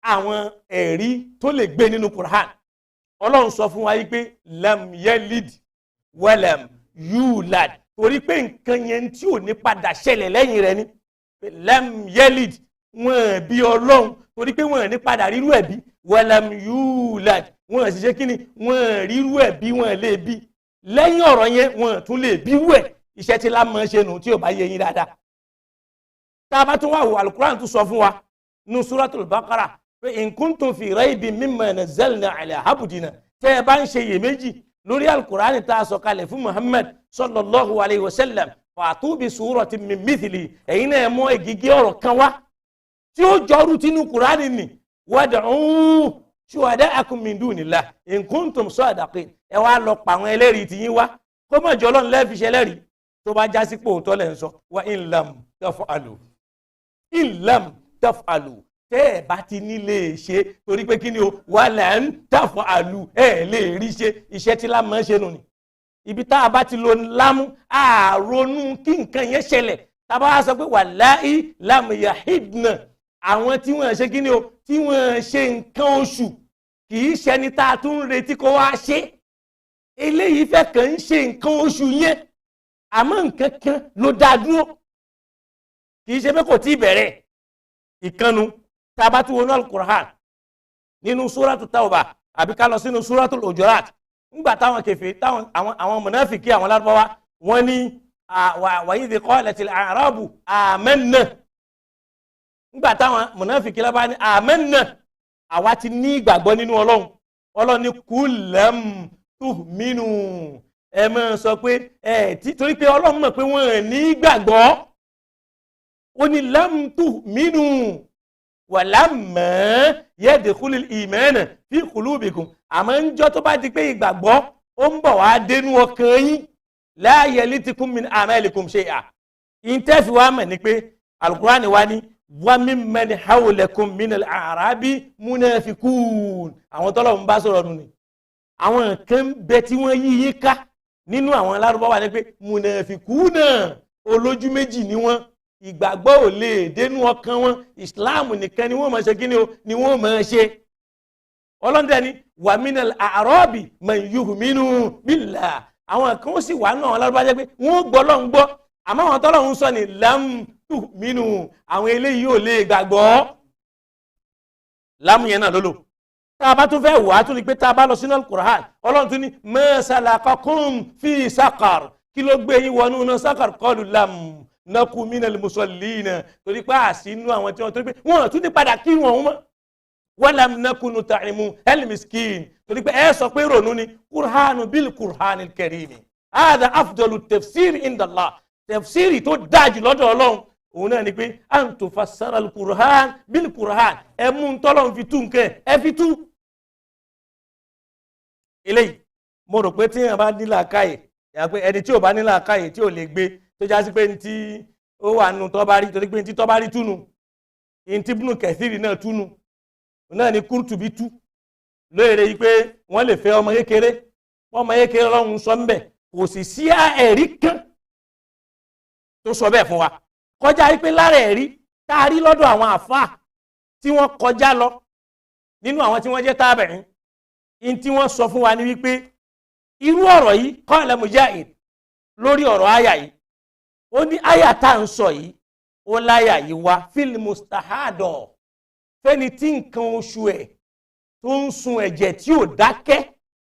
àwọn ẹ̀rí tó lè gbé nínú Qur'an. Ọlọ́run sọ fún wa yìí pé lam yelid walam yulad, torí pé nǹkan yẹn tí ò ní padà ṣẹlẹ̀ lẹ́yìn rẹ̀ ni lam yelid, wọ́n bí Ọlọ́run, torí pé wọ́n ní padà rírú ẹ̀ bí, walam yulad, wọ́n sì ṣe kí ni, wọ́n rírú ẹ̀ bí, wọ́n lè bí lẹ́yìn ọ̀rọ̀ yẹn, wọ́n tún lè bí wẹ̀. Iṣẹ́ tí lámọ̀ ṣe nù tí ò bá yé yín dáadáa. Tá a bá tún wà wò, alukuran tún sọ fún wa nu suratul Baqara pé in kuntum fi raibin mimma nazzalna ala abdina, tẹ́ ẹ bá ń ṣe iyèméjì lórí alukuran tá a sọ kalẹ̀ fún Muhammad sallallahu alayhi wa sallam, fa'tu bi suratin min mithli, ẹ̀yin náà mọ ègìgì ọ̀rọ̀ kan wá tí ó jọrú tinú kuran ni, wad'u shuhada'akum min dunillah in kuntum sadiqin, ẹ wá lọ pa àwọn ẹlẹ́rìí tiyín wá, kó mọ̀ jọ Ọlọ́run lẹ́ẹ̀fi ṣe ẹlẹ́rìí tó bá já sí pé òótọ́ lẹ̀ ń sọ. Wa in lam taf'alu, in lam taf'alu, tẹ́ ẹ̀ bá ti ní lè ṣe, torí pé kí ni o, wa lan taf'alu, ẹ̀ lè rí ṣe. Iṣẹ́ tí lámọ̀ ṣe nù ni. Ibi tá a bá ti lo lámú, àrònú kí nǹkan yẹn ṣẹlẹ̀. Tá a bá wá sọ pé wallahi lam yahidna, àwọn tí wọ́n ṣe kí ni o, tí wọ́n ṣe nǹkan oṣù, kì í ṣẹni tá a tún ń retí kó wá ṣe. Eléyìí fẹ́ kàn ń ṣe nǹkan oṣù yẹn, àmọ́ nǹkan kan ló dá dúró, kì í ṣe pé kò tí ì bẹ̀rẹ̀. Ìkànnù tá a bá tún wọnú Al-Qur'an nínú Suratu Tawbah, àbí ká lọ sínú Suratul Hujurat, ńgbà táwọn kèfèrí, táwọn àwọn mùnáfìkì, àwọn lárúbáwá, wọ́n ní wa idh qalatil a'rabu amanna. Ńgbà táwọn mùnáfìkì lábá ní amanna, àwa ti ní ìgbàgbọ́ nínú Ọlọ́run. Ọlọ́run ní kulam tuhminu, ẹ máa sọ pé ẹ tí, torí pé Ọlọ́run mọ̀ pé wọ́n ní gbàgbọ́. Ó ní lam tuhminu walamma yadkhulul imana fi qulubikum, àmọ́ ń jọ́ tó bá di pé ìgbàgbọ́ ó ń bọ̀ wá dénú ọkàn yín, la yalitikum min a'malikum shay'a. Ìtẹ́fì wa mọ̀ ni pé Al-Qur'ani wa ní wa mimman hawlakum minal a'rabi munafikun, àwọn tọ́lọ̀ ń bá sọ̀rọ̀ nù ni. Àwọn kan bẹ tí wọ́n yí yín ká nínú àwọn lárúbáwá ni pé munafikuna, olójú méjì ni wọ́n, ìgbàgbọ́ ò lè dénú ọkàn wọn, ìsìláàmù nìkan ni wọ́n máa ṣe kí ni o, ni wọ́n máa ṣe. Ọlọ́dẹ ni wa minal a'rabi man yu'minu billah, àwọn kan ó sì wà náà àwọn lárúbáwá jẹ́ pé wọ́n gbọ́ lọ́n gbọ́, àmọ́ àwọn tọ́lọ́run sọ ni lam tu'minu, àwọn eléyìí ò lè gbàgbọ́. Lámù yẹn náà ló lò. Tá a bá tún fẹ́ wà á tún ni pé tá a bá lọ sínú Al-Qur'an, Ọlọ́run tún ní ma salakakum fi saqar, kí ló gbé yín wọnú náà saqar, qalu lam naku minal musallina, torí pé àsínú àwọn tí wọ́n, torí pé wọ́n tún ní padà kí wọ́n mọ́. Wa lam naku nut'imu al-miskin, torí pé ẹ sọ pé ronú ni kurhanu bil kurhanil karimi, hadha afdalu tafsir inda Allah, tafsiri tó dájú lọ́dọ̀ Ọlọ́run òun náà ni pé an tufassara al-Qur'an bil Qur'an, ẹ mú un tọ́lọ́run fi tú nǹkan ẹ fi tú. Eléyìí mo rò pé tí èèyàn bá ní làákàyè, yà pé ẹni tí ò bá ní làákàyè tí ò lè gbé, tó já sí pé ní tí ó wà nù tọ́ bá rí, torí pé ní tí tọ́ bá rí túnu, ní tí Ibnu Kathiri náà túnu, náà ni Qurtubi tú lóore yìí pé wọ́n lè fẹ́ ọmọ kékeré, ọmọ kékeré Ọlọ́run sọ ń bẹ̀, kò sì sí ẹ̀rí kan tó sọ bẹ́ẹ̀ fún wa. Kọjá wípé lára ẹ̀rí tá a rí lọ́dọ̀ àwọn àfáà tí wọ́n kọjá lọ nínú àwọn tí wọ́n jẹ́ tábìín, in tí wọ́n sọ fún wa ní wípé irú ọ̀rọ̀ yìí qala Mujahid lórí ọ̀rọ̀ àyà yìí, ó ní àyà tá à ń sọ yìí, ó láyà yìí wá fil mustahadọ̀, fẹ́ni tí nǹkan oṣù ẹ̀ tó ń sun ẹ̀jẹ̀ tí ò dákẹ́,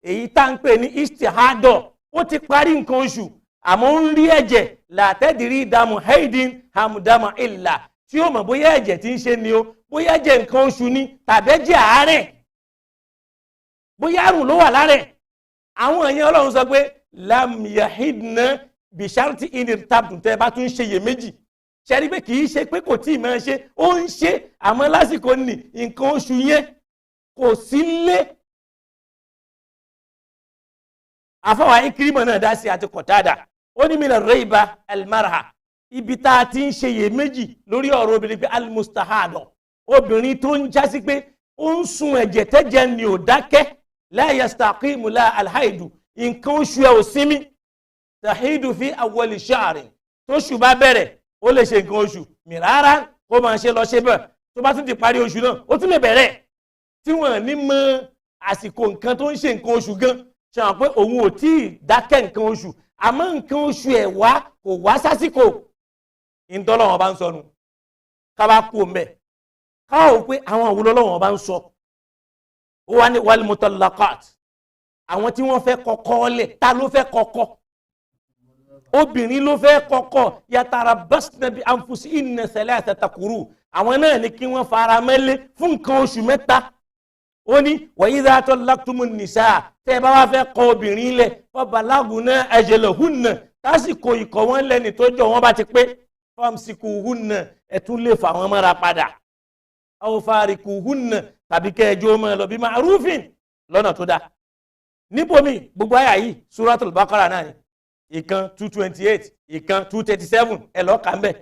èyí tá ń pè ní istihadọ̀, ó ti parí nǹkan oṣù àmọ́ ń rí ẹ̀jẹ̀ làtẹ́dìrí ìdààmú haidin hamudama ìlà, tí ó mọ̀ bóyá ẹ̀jẹ̀ tí ń ṣe ni o, bóyá ẹ̀jẹ̀ nǹkan oṣù ni tàbí ẹ̀jẹ̀ àárẹ̀, bóyá àrùn ló wà lárẹ̀. Àwọn èèyàn Ọlọ́run sọ pé lam yahidna bisharti inirtabdun, tẹ́ ẹ bá tún ṣe iyèméjì, ṣe rí pé kì í ṣe pé kò tí ì máa ṣe, ó ń ṣe, àmọ́ lásìkò ní nǹkan oṣù yẹn kò sí lé. Àfọwọ́ Ikrimah náà dá sí àti Qatada, ó ní mina reiba almarha, ibi tá a ti ń ṣe iyèméjì lórí ọ̀rọ̀ obìnrin pé almustahadọ, obìnrin tó ń jásí pé ó ń sun ẹ̀jẹ̀ tẹ́jẹ̀ ni ò dákẹ́, la yastaqimu la alhaidu, nǹkan oṣù ẹ̀ ò sinmi, tahidu fi awwali sha'rin, tóṣù bá bẹ̀rẹ̀ ó lè ṣe nǹkan oṣù mìíràn Kó máa ṣe lọ ṣe bẹ́ẹ̀, tó bá tún ti parí oṣù náà, ó tún lè bẹ̀rẹ̀, tí wọ́n ní mọ àsìkò nǹkan tó ń ṣe nǹkan oṣù gan. Ṣe hàn pé òun ò tí ì dákẹ́ nǹkan oṣù, àmọ́ nǹkan oṣù ẹ̀ wá kò wá sásìkò. Ìtọ́lọ́wọ́n bá ń sọnù ká bá kú òun bẹ́ẹ̀, káwọ́ wò pé àwọn àwòrán Ọlọ́wọ́n bá ń sọ. Ó wá ní wal mutallaqat, àwọn tí wọ́n fẹ́ kọ́kọ́ lẹ̀. Ta ló fẹ́ kọ́kọ́? Obìnrin ló fẹ́ kọ́kọ́. Yatarabbasna bi anfusihinna thalathata quru. Àwọn náà ní kí wọ́n fara mẹ́lẹ́ fún nǹkan oṣù 3. Ó ní wa idha tallaqtumun nisaa, tẹ́ ẹ bá wá fẹ́ kọ obìnrin lẹ̀, fa balagna ajalahunna, tásìkò ìkọ̀ wọn lẹ́ni tó jọ wọn bá ti pé, famsikuhunna, ẹ̀ tún lè fà wọ́n mọ́ra padà, aw farikuhunna, tàbí kẹjọ máa lọ bí ma'rufin, lọ́nà tó dáa. Níbomi gbogbo àyà yìí, Suratul Baqara náà ni, ìkan 228, ìkan 237, ẹ lọ́ọ́ kà ń bẹ̀.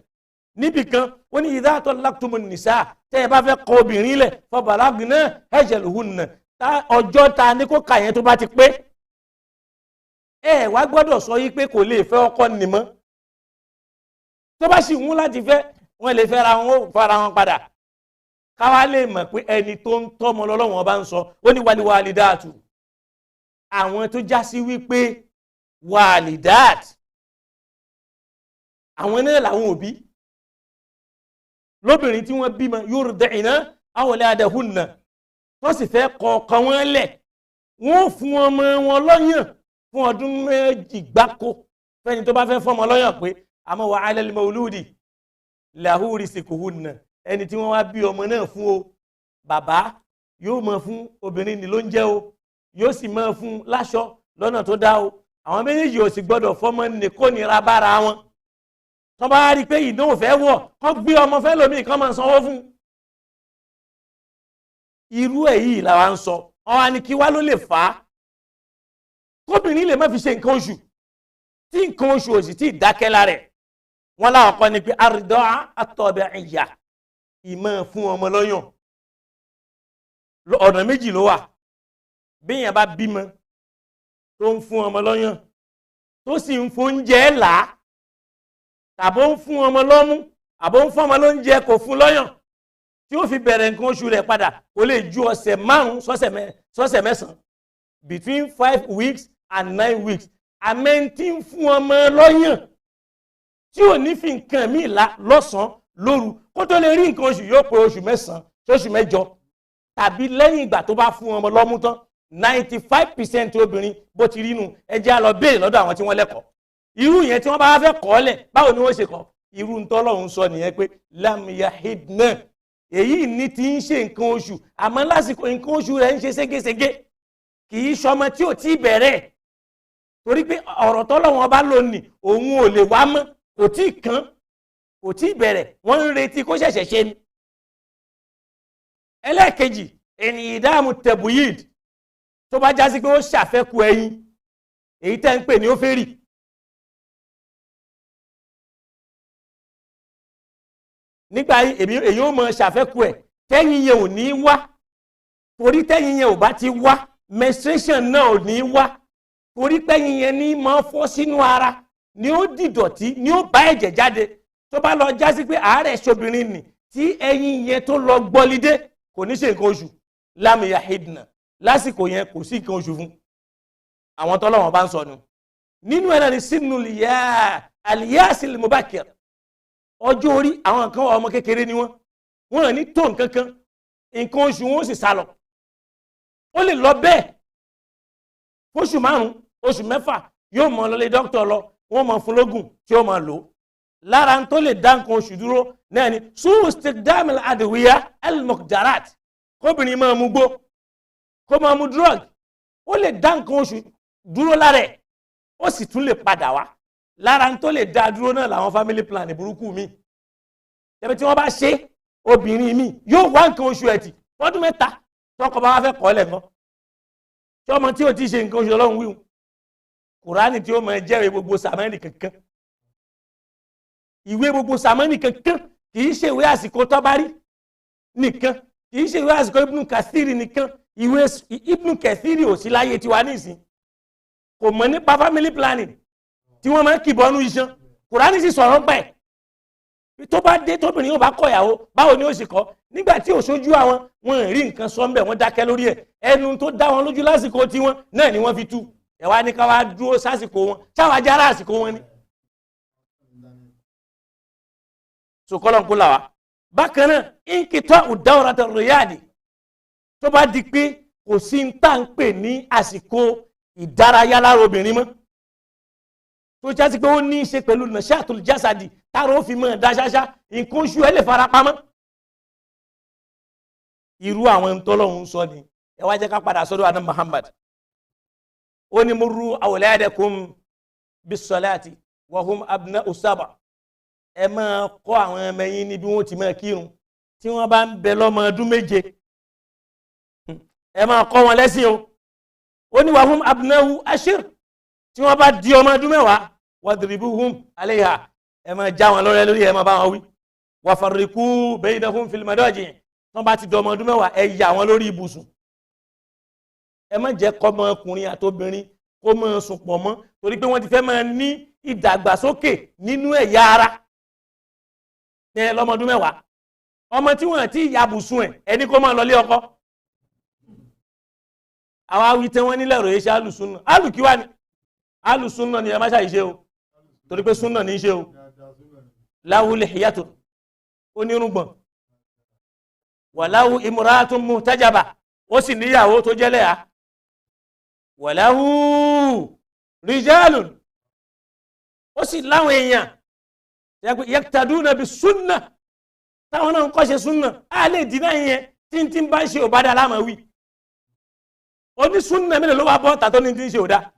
Níbì kan ó ní idha tallaqtumun nisa, tẹ́ ẹ bá fẹ́ kọ obìnrin lẹ̀, fa balagna ajaluhunna, ọjọ́ ta ní kó kà yẹn tó bá ti pé. Ẹ wá gbọ́dọ̀ sọ yí pé kò lè fẹ́ ọkọ nìmọ́. Tó bá sì wú láti fẹ́, wọ́n lè fẹ́ra wọn, ó fara wọn padà. Káwá lè mọ̀ pé ẹni tó ń tọ́mọ lọ́lọ́wọ́n bá ń sọ. Ó ní wàlíwàlídàtù, àwọn tó já sí wípé wàlídàt, àwọn náà làwọn òbí lóbìnrin tí wọ́n bímọ, yurdi'na awladahunna, tó sì fẹ́ kọ̀ọ̀kan wọn lẹ̀, wọ́n fún ọmọ wọn lọ́yàn fún ọdún 2 gbáko. Fẹ́ni tó bá fẹ́ fọ́mọ lọ́yàn pé, àmọ́ wa 'ala al-mawludi lahu rizquhunna, ẹni tí wọ́n wá bí ọmọ náà fún o, bàbá yóò mọ̀ fún obìnrin ní ló ń jẹ́ o, yóò sì mọ̀ fún láṣọ lọ́nà tó dá o. Àwọn méjèèjì ò sì gbọ́dọ̀ fọ́mọ ní kó nira bára wọn. Tó bá rí i pé ìdánwò fẹ́ wọ̀, kán gbé ọmọ fẹ́ lómi, kán máa sanwó fún. Irú ẹ̀ yìí làwa ń sọ. Ọ̀hún ni kí wá ló lè fà á kóbìnrin lè má fi ṣe nǹkan oṣù, tí nǹkan oṣù ò sì tí ì dákẹ́ lára ẹ̀. Wọ́n láwọn kọ́ ni pé àrídọ́ àtọ̀bẹ̀ ìyà, ìmọ̀ fún ọmọ lọ́yàn. Ọ̀nà méjì ló wà. Bí èèyàn bá bímọ tó ń fún ọmọ lọ́yàn, tó sì ń fóúnjẹ là á, tàbó ń fún ọmọ lọ́mú, àbó ń fún ọmọ lóúnjẹ kò fún lọ́yàn, tí ó fi bẹ̀rẹ̀ nǹkan oṣù rẹ̀ padà, kò lè ju ọ̀sẹ̀ 5 sọ́sẹ̀ 9, between 5 weeks and 9 weeks. Àmẹ́ntí ń fún ọmọ lọ́yàn tí ò ní fi nǹkan míì la lọ́sàn-án lóru, kó tó lè rí nǹkan oṣù yóò pé oṣù 9 sóṣù 8, tàbí lẹ́yìn ìgbà tó bá fún ọmọ lọ́mú tán. 95% obìnrin bó ti rí nu. Ẹ jẹ́ á lọ béèrè lọ́dọ̀ àwọn tí wọ́n lẹ́kọ̀ọ́ irú yẹn, tí wọ́n bá fẹ́ kọ́ lẹ̀, báwo ni wọ́n ṣe kọ́? Irú ń tọ́lọ́run sọ nìyẹn pé lam yahidna, èyí ní ti ń ṣe nǹkan oṣù, àmọ́ lásìkò nǹkan oṣù rẹ̀ ń ṣe ségesège, kì í ṣọmọ tí ò tí ì bẹ̀rẹ̀, torí pé ọ̀rọ̀ tọ́lọ́run ọba lónìí òun ò lè wá mọ́, kò tí ì kán, kò tí ì bẹ̀rẹ̀, wọ́n ń retí kó ṣẹ̀ṣẹ̀ ṣe ni. Ẹlẹ́ẹ̀kejì, ẹni ìdáàmú tẹ̀bùyìd, tó bá já sí pé ó ṣàfẹ́kù ẹyin, èyí tẹ́ ń pè ní óférì. Nígbà èyí ó mọ ṣàfẹ́kù ẹ̀, tẹ́yìn yẹn ò ní wá, torí tẹ́yìn yẹn ò bá ti wá, menstruation náà ò ní wá, torí pẹ́yìn yẹn ní máa fọ́ sínú ara, ni ó dìdọ̀tí, ni ó bá ẹ̀jẹ̀ jáde. Tó bá lọ já sí pé àárẹ̀ ṣobìnrin nì tí ẹyin yẹn tó lọ gbọ́lidé, kò ní ṣe nǹkan oṣù, lam yahidna, lásìkò yẹn kò sí nǹkan oṣù fún. Àwọn tọ́lọ́wọ́n bá ń sọnù nínú ẹ̀ náà ni sínú aliyasil mubakir, ọjọ́ orí. Àwọn kan ọmọ kékeré ni wọ́n, wọ́n ní tó nǹkan kan, nǹkan oṣù wọn ó sì sálọ. Ó lè lọ bẹ́ẹ̀ fóṣù 5, oṣù 6, yóò mọ lọlé dókítà lọ, wọ́n mọ fún lógùn tí ó mọ lò. Lára tó lè dá nǹkan oṣù dúró náà ni suustikdamil adwiya al-muqdarat, kóbìnrin máa mu gbó, kó máa mu drug, ó lè dá nǹkan oṣù dúró lára ẹ̀, ó sì tún lè padà wá. Lára tó lè dá dúró náà làwọn family plan burúkú mi. Ẹbí tí wọ́n bá ṣe obìnrin mi yóò wá nǹkan oṣù ẹ̀tì fọ́dún 3, tọkọ bá wá fẹ́ kọ́ lẹ̀ mọ́. Tí ọmọ tí ò ti ṣe nǹkan oṣù ọlọ́run wíwùn, Kùránì tí ó máa jẹ́rìí gbogbo sàmánì kankan, ìwé gbogbo sàmánì kankan, kì í ṣe ìwé àsìkò tọ́bárí nìkan, kì í ṣe ìwé àsìkò Ibnu Kathiri nìkan. Ìwé Ibnu Kathiri ò sí láyé tiwa nísìn, kò mọ̀ nípa family planning tí wọ́n máa ń kìbọnú iṣan. Kùránì sì sọ̀rọ̀ pẹ̀ Tó bá dé tóbìnrin yóò bá kọ̀yàwó, báwo ni ó sì kọ́? Nígbà tí òṣojú àwọn wọn ò rí nǹkan sọ ńbẹ̀, wọ́n dákẹ́ lórí ẹ̀. Ẹnu tó dá wọn lójú lásìkò tiwọn náà ni wọ́n fi tú. Ẹ wá ní ká wá dúró sásìkò wọn, sáwà jára àsìkò wọn ni. Sòkòlò ń kó là wá. Bákan náà, nkìtọ́ ìdáwọ̀rọ̀ rìyáàdì, tó bá di pé kò sí ń tà ń pè ní àsìkò ìdárayá lára obìnrin mọ́, tó jásí pé ó ní í ṣe pẹ̀lú nashatul jasadi, tára ó fi mọ́ dá ṣáṣá, nǹkan oṣù ẹ̀ lè fara pamọ́. Irú àwọn ntọ́lọ́hún sọ ni. Ẹ wá jẹ́ ká padà sọ́dọ̀ àná Muhammad. Ó ní murru awladakum bis-salati wa hum abna'u sab'a. Ẹ máa kọ́ àwọn ọmọ yín ní bí wọ́n ti máa kírun tí wọ́n bá ń bẹ lọ́mọ ọdún 7. Ẹ máa kọ́ wọn lẹ́sìn o. Ó ní wa hum abna'u ashir, tí wọ́n bá di ọmọ ọdún 10, wadribuhum alayha, ẹ máa já wọn lọ́rẹ́ lórí, ẹ máa bá wọn wí. Wa farriqu baynahum fil madaji, tí wọ́n bá ti di ọmọ ọdún 10, ẹ yà wọn lórí ibùsùn. Ẹ má jẹ́ kọ́mọkùnrin àtobìnrin kó máa sùn pọ̀ mọ́, torí pé wọ́n ti fẹ́ máa ní ìdàgbàsókè nínú ẹ̀yà ara. Ní lọ́mọ ọdún 10, ọmọ tí wọ́n ti yàbùsùn ẹ̀ ẹni kó máa lọ lé ọkọ. Àwa wí tẹ́ wọ́n nílẹ̀ ròyìn ṣe alùsùn náà, alùkíwá ni alùsùn náà ni ẹ má ṣàìṣe o, torí pé súnà ní í ṣe o. Láwùlẹ̀ ìyàtọ̀ onírùngbọ̀n, wàláwù imra'atun muhtajaba, ó sì níyàwó tó jẹ́ lẹ́yà. Wàláwù rijalun, ó sì láwọn èèyàn yaqtaduna bi súnà, táwọn náà ń kọ́ṣe súnà. Á lè dínà yẹn tí ń tí ń bá ń ṣe òbádà láàmú wí. Onísúnà mélòó ló wá bọ́ tàtó ní tí ń ṣe òdá?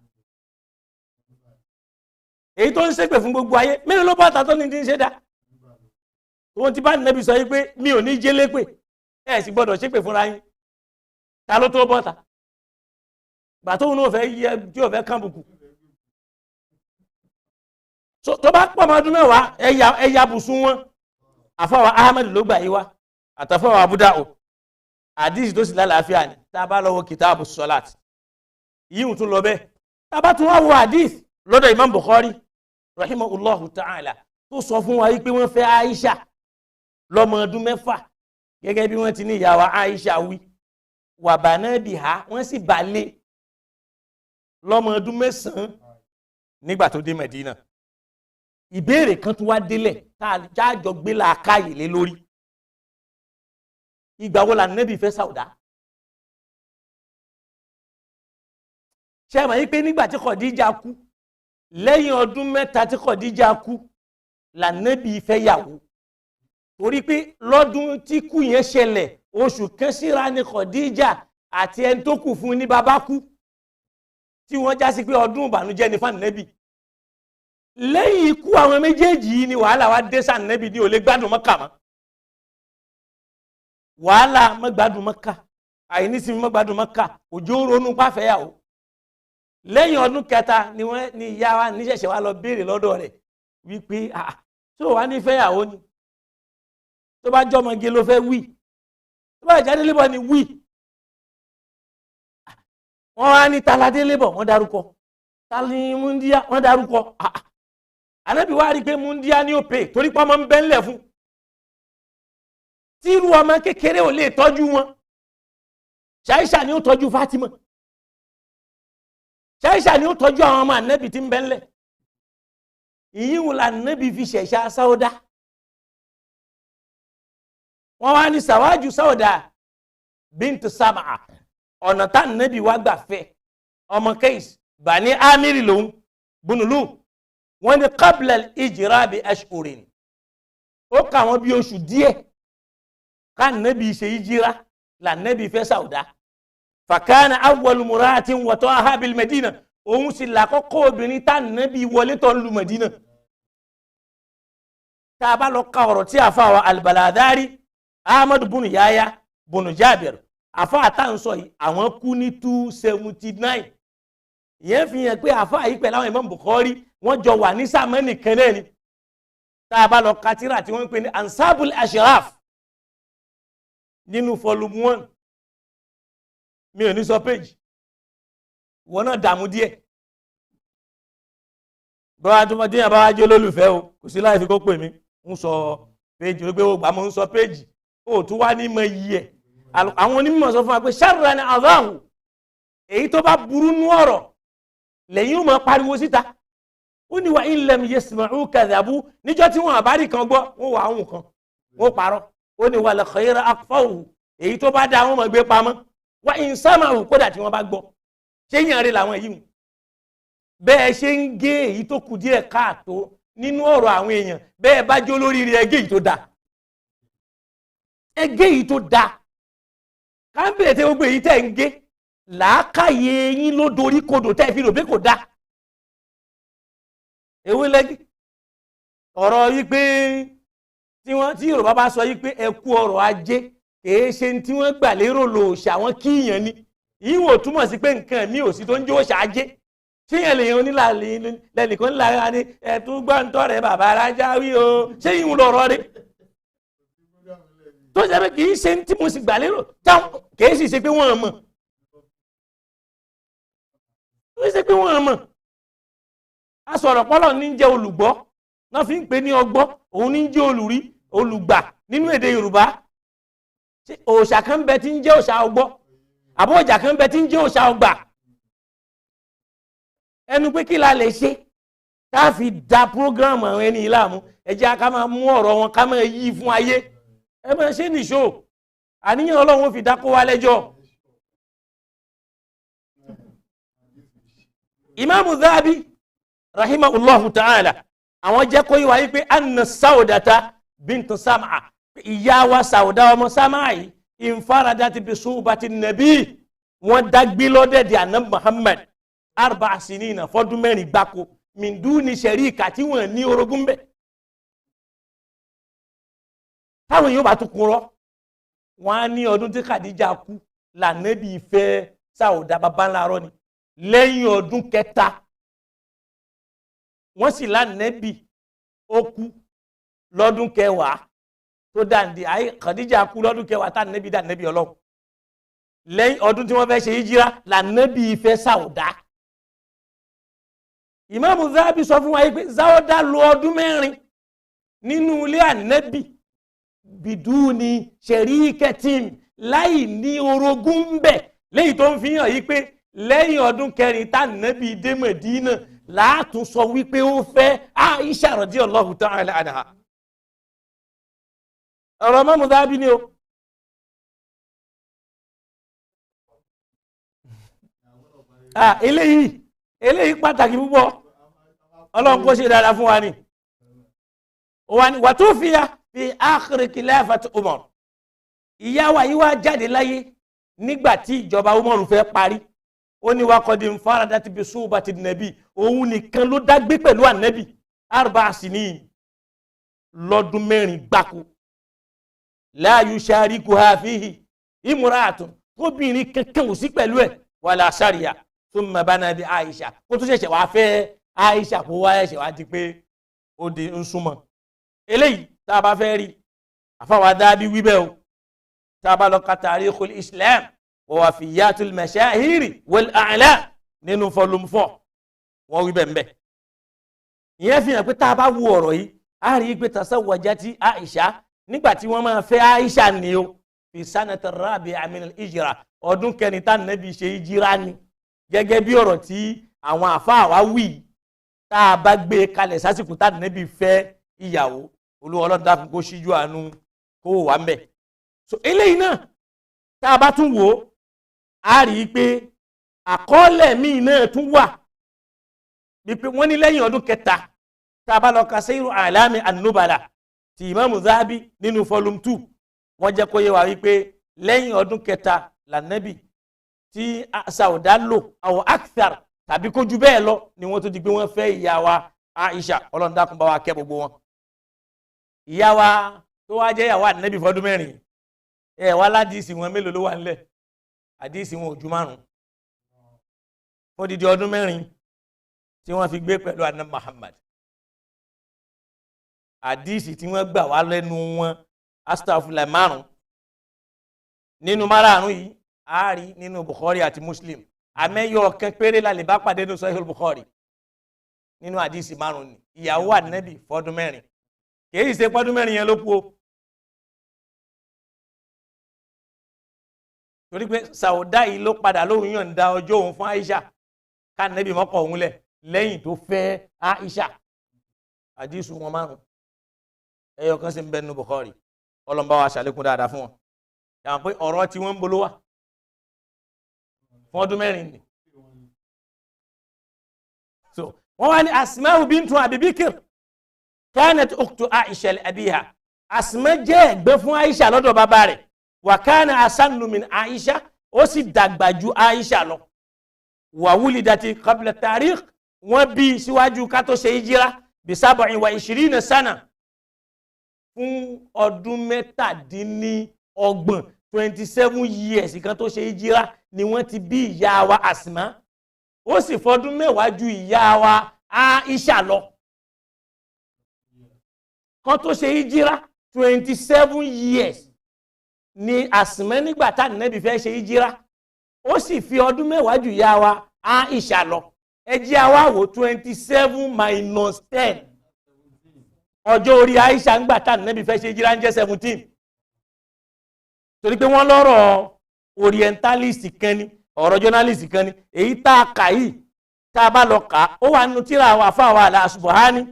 Èyí tó ń ṣépè fún gbogbo ayé mélòó ló bọ́ tàtó ní tí ń ṣe dá? Òun ti bá nẹ́bí sọ yí pé mi ò ní jẹ́ lépè, ẹ sì gbọ́dọ̀ ṣépè fúnra yín. Ta ló tó bọ́ta? Gbà tóun náà fẹ́ yẹ tí ò fẹ́ kán bùkù. Tó bá pọ̀ ọmọ ọdún 10, ẹ̀yà bùsùn wọn. Àfọwọ́ Ahmed ló gbà yí wá, àtàfọwọ́ Abu Dawud. Àdìsí tó sì lálàáfíà ni. Tá a bá lọ wo kìtàbù sọlát, yíwùn tún lọ bẹ́ẹ̀. Tá a bá tún wá wo àdìsí lọ́dọ̀ Imam Bukhari rahimahullahu ta'ala, tó sọ fún wa pé wọ́n fẹ́ Aisha lọ́mọ ọdún 6, gẹ́gẹ́ bí wọ́n ti ní ìyàwó Aisha wí, wà bàná bì ha, wọ́n sì bà lé lọ́mọ ọdún 9 nígbà tó dé Medina. Ìbéèrè kan tún wá délẹ̀ tá a jọ gbé làákàyè lé lórí. Ìgbà wo la Nábì fẹ́ Sáúdà? Ṣé ẹ mọ̀ yí pé nígbà tí Khadija kú, lẹ́yìn ọdún 3 tí Khadija kú, la Nábì fẹ́ yàwó. Torí pé lọ́dún tí kú yẹn ṣẹlẹ̀, oṣù kan síra ni Khadija àti ẹni tó kù fún ní bàbá kú, tí wọ́n já sí pé ọdún ìbànújẹ́ ni fún Nábì. Lẹ́yìn ikú àwọn méjèèjì yìí ni wàhálà wa dé sáà Nábì ní ò lè gbádùn Mọ́kà mọ́. Wàhálà mọ́gbádùn Mọ́kà, àìnísinmi mọ́gbádùn Mọ́kà, òjò ronú pàfẹ́yàwó. Lẹ́yìn ọdún 3 ni wọ́n ní ìyá wa níṣẹ̀ṣẹ̀ wa lọ béèrè lọ́dọ̀ rẹ̀ wípé tó wà ní fẹ́yàwó ni, tó bá jọmọge ló fẹ́ wí, tó bá jáde lébọ̀ ni wí. Wọ́n wá ní taládé lébọ̀, wọ́n dárúkọ tali múndíá, wọ́n dárúkọ. Ànábì wá rí i pé múndíá ní òpè torí pé ọmọ ń bẹ́ ńlẹ̀ fún, tí irú ọmọ kékeré ò lè tọ́jú wọn. Ṣáíṣà ni ó tọ́jú Fátímà, ṣáíṣà ni ó tọ́jú àwọn ọmọ ànábì tí ń bẹ ńlẹ̀. Ìyíwò la ànábì fi ṣẹ̀ṣà Sáúdà. Wọ́n wá ní sàwájú Sáúdà bint Sam'a, ọ̀nà tá ànábì wá gbà fẹ́ ọmọ Kais Bani Amiri lòun bunulu. Wọ́n ní qabla al-hijra bi ashhurin, ó kà wọ́n bí oṣù díẹ̀ ká nẹ́bí ṣe ìjírá là nẹ́bí fẹ́ Sáúdà. Fàkánà awwal mura'atin wata'aha bil Medina, òun sì làkọ́kọ́ obìnrin tá nẹ́bí wọlé tó ń lu Medina. Tá a bá lọ ka ọ̀rọ̀ tí àfa wa al-Baladhari Ahmad bunu Yahya bunu Jabir, àfa àtàǹsọ yìí àwọn kú ní 279. Ìyẹn fi hàn pé àfa yìí pẹ̀lú àwọn Imam Bukhari wọ́n jọ wà ní sàmánì kan náà ni. Tá a bá lọ ka tírà tí wọ́n ń pè ní Ansabul Ashraf nínú volume 1, mi ò ní sọ page, ìwọ náà dààmú díẹ̀. Bọ́wá tó mọ́ díẹ̀ bá wá jẹ́ olólùfẹ́ o, kò sí láì fi kó pè mí. Ń sọ péjì ó gbé ó gbà mọ́ ń sọ péjì ó tún wá ní mọ iyì ẹ̀. Àwọn onímọ̀ sọ fún wa pé sharran adáhù, èyí tó bá burú nú ọ̀rọ̀ lẹ́yìn ó máa pariwo síta. Ó ní wa in lam yasma'u kadhabu, níjọ́ tí wọ́n àbárí kan gbọ́ wọ́n wà áhùn kan wọ́n parọ́. Ó ní wal khayra akhfawhu, èyí tó bá dáa wọ́n máa gbé pamọ́. Wa in sama'u, kódà tí wọ́n bá gbọ́. Ṣé yàn rí làwọn yìí bẹ́ẹ̀ ṣe ń gé èyí tó kù díẹ̀ káàtó nínú ọ̀rọ̀ àwọn èèyàn, bẹ́ẹ̀ bá jó lórí rí ẹgé yìí tó dáa, ẹgé yìí tó dáa. Káńbẹ̀rẹ̀ tẹ gbogbo èyí tẹ̀ ń gé làákàyè yín ló dorí kodò tẹ́ fi rò pé kò dáa. Ewé lẹ́gí ọ̀rọ̀ yìí pé tí wọ́n tí Yorùbá bá sọ yìí pé ẹ kú ọrọ̀ ajé, kìí ṣe tí wọ́n gbà lérò lòòṣà wọn kíyàn ni. Ìwọ̀n túmọ̀ sí pé nǹkan mi ò sí tó ń jó òòṣà ajé. Ṣéyàn lèyàn onílà lẹ́nìkan ńlá ara ni ẹ̀tún gbọ́ntọ́ rẹ̀ bàbá arájá wí o, ṣé ìhun lọ̀rọ̀ rẹ̀ tó ṣe pé kì í ṣe tí mo sì gbà lérò táwọn kì í sì ṣe pé wọ́n mọ̀, tó ṣe pé wọ́n mọ̀. A sọ̀rọ̀ pọ́lọ̀ ní jẹ́ olùgbọ́ náà fi ń pè ní ọgbọ́, òun ní jẹ́ olùrí olùgbà nínú èdè Yorùbá. Òòṣà kan bẹ tí ń jẹ́ òòṣà ọgbọ́, àbọ̀ òòṣà kan bẹ tí ń jẹ́ òòṣà ọgbà. Ẹnu pé kí la lè ṣe tá a fi da prógráàmù àwọn ẹni láàmú, ẹ jẹ́ ká máa mú ọ̀rọ̀ wọn ká máa yí fún ayé. Ẹ máa ṣe nìṣó, àníyàn Ọlọ́run ó fi dákó wa lẹ́jọ́. Ìmáàmù Zahabi rahimahullahu ta'ala, àwọn jẹ́ kó yé wa yí pé anna Sawdata bintu Sam'a, ìyá wa Sawda ọmọ Sam'a yìí, infaradati bi suhbati nabi, wọ́n dágbé lọ́dẹ̀dẹ̀ àná Muhammad arba'a sinina, fọ́dún mẹ́rin gbáko, minduni sharika, tí wọ́n ní orogún bẹ́ẹ̀. Táwọn èèyàn bá tún kúrọ́, wọ́n á ní ọdún tí Khadija kú lànàbí fẹ́ Sáúdà bàbá ńlá rọ́ ni. Lẹ́yìn ọdún kẹta wọ́n sì lànàbí ó kú lọ́dún kẹwàá tó dàǹdí. Ayé Khadija kú lọ́dún kẹwàá tá nàbí dànàbí Ọlọ́run. Lẹ́yìn ọdún tí wọ́n fẹ́ ṣe híjírà lànàbí fẹ́ Sáúdà. Ìmáàmù Zahabi sọ fún wa yìí pé Sáúdà lò ọdún mẹ́rin nínú ilé ànábì bìdúni ṣẹ̀ríkẹ́tìm, láì ní orogún ń bẹ̀. Léyìí tó ń fi hàn yìí pé lẹ́yìn ọdún kẹrin tá ànábì dé Mẹ̀dínà láàtún sọ wípé ó fẹ́ Aisha radiyallahu ta'ala anha. Ọ̀rọ̀ Ìmáàmù Zahabi ni o. Eléyìí pàtàkì púpọ̀, Ọlọ́run kó ṣe dáadáa fún wa ni. Wà tó fi ya fi akhir khilafati Umar, ìyá wa yìí wá jáde láyé nígbà tí ìjọba Umar fẹ́ parí. Ó ní wa qad infaradat bi suhbati nàbí, òun nìkan ló dágbé pẹ̀lú ànábì arba'a sinin, lọ́dún mẹ́rin gbáko. La yusharikuha fihi imra'atun, tóbìnrin kankan ò sí pẹ̀lú ẹ̀, wala sariya thumma bana bi Aisha, kó tó ṣẹ̀ṣẹ̀ wá fẹ́ Aisha, kó wá ẹ̀ṣẹ̀ wá di pé ó di ń súnmọ́. Eléyìí tá a bá fẹ́ rí àfáwà dábí wíbẹ̀ o, tá a bá lọ ka Tarikhul Islam wa Wafiyatul Mashahiri wal A'lam nínú volume 4, wọ́n wíbẹ̀ ń bẹ̀. Ìyẹn fi hàn pé tá a bá wo ọ̀rọ̀ yìí, a rí i pé tasawwajati Aisha, nígbà tí wọ́n máa fẹ́ Aisha ni o, fi sanati rabi'a min al-hijra, ọdún kẹrin tá nàbí ṣe hijira ni. Gẹ́gẹ́ bí ọ̀rọ̀ tí àwọn àfáà wa wí, tá a bá gbé e kalẹ̀ sásìkò tá nàbí fẹ́ ìyàwó, Olúwa Ọlọ́run dákun kó ṣíjú àánú kó wà ń bẹ̀. So eléyìí náà tá a bá tún wò ó, a rí i pé àkọọ́lẹ̀ míì náà tún wà bí pé wọ́n ní lẹ́yìn ọdún kẹta, tá a bá lọ ka Seiru A'lami an-Nubala ti Ìmáàmù Zahabi nínú volume 2, wọ́n jẹ́ kó yé wa wípé lẹ́yìn ọdún kẹta lànàbì tí Sáúdà lò àwọn akthar tàbí kó ju bẹ́ẹ̀ lọ ni wọ́n tó di pé wọ́n fẹ́ ìyá wa Aisha. Ọlọ́run dákun bá wa kẹ́ gbogbo wọn. Ìyá wa tó wá jẹ́ ìyàwó ànábì fọdún mẹ́rin, ẹ wá ládìísì wọn mélòó ló wà nílẹ̀? Àdìísì wọn ò ju 5 fódìdí ọdún mẹ́rin tí wọ́n fi gbé pẹ̀lú àná Muhammad. Àdìísì tí wọ́n gbà wá lẹ́nu wọn astafula 5 nínú márààrún yìí a rí nínú Bukhari àti Muslim. Àmẹ́yọ ọ̀kan péré la lè bá pàdé nínú Sahih Bukhari nínú àdìísì 5 ni ìyàwó ànábì fọdún mẹ́rin. Kìí ṣe pọ́dún 4 yẹn ló kú o. Torí pé Sàwùdá yìí ló padà lóhun yọ̀ǹda ọjọ́ òun fún Aisha ká nẹ́bí mọ́kọ̀ òun lẹ̀ lẹ́yìn tó fẹ́ Aisha. Àdísù wọn 5 ẹyọ kan sì ń bẹ nínú Bukhari. Ọlọ́mbà wa ṣàlékún dáadáa fún wọn. Yàrá pé ọ̀rọ̀ tí wọ́n ń bolo wá fún ọdún 4 ni. So wọ́n wá ní Asma'u bintu Abi Bakr kanat ukhtu Aisha li abiha. Asma jẹ́ ẹ̀gbẹ́ fún Aisha lọ́dọ̀ bàbá rẹ̀. Wa kana asannu min Aisha, ó sì dàgbà ju Aisha lọ. Wa wulidati qabla tarikh, wọ́n bí síwájú ká tó ṣe hijira bi 27 sana, fún ọdún 27, 27 years kan tó ṣe hijira ni wọ́n ti bí ìyá wa Asma. Ó sì fọdún 10 ju ìyá wa Aisha lọ. Kan tó ṣe hijira 27 years ni Asma nígbà tá Ànábì fẹ́ ṣe hijira. Ó sì fi ọdún 10 ju ìyá wa Aisha lọ. Ẹ jẹ́ a wá wò 27 minus 10. Ọjọ́ orí Aisha ńgbà tá Ànábì fẹ́ ṣe hijira ń jẹ́ 17. Torí pé wọ́n lọ́rọ̀ orientalist kan ni, ọ̀rọ̀ journalist kan ni, èyí tá a kà yìí tá a bá lọ kà á, ó wà nínú tíra àwọn àfáà al-Asbuhani,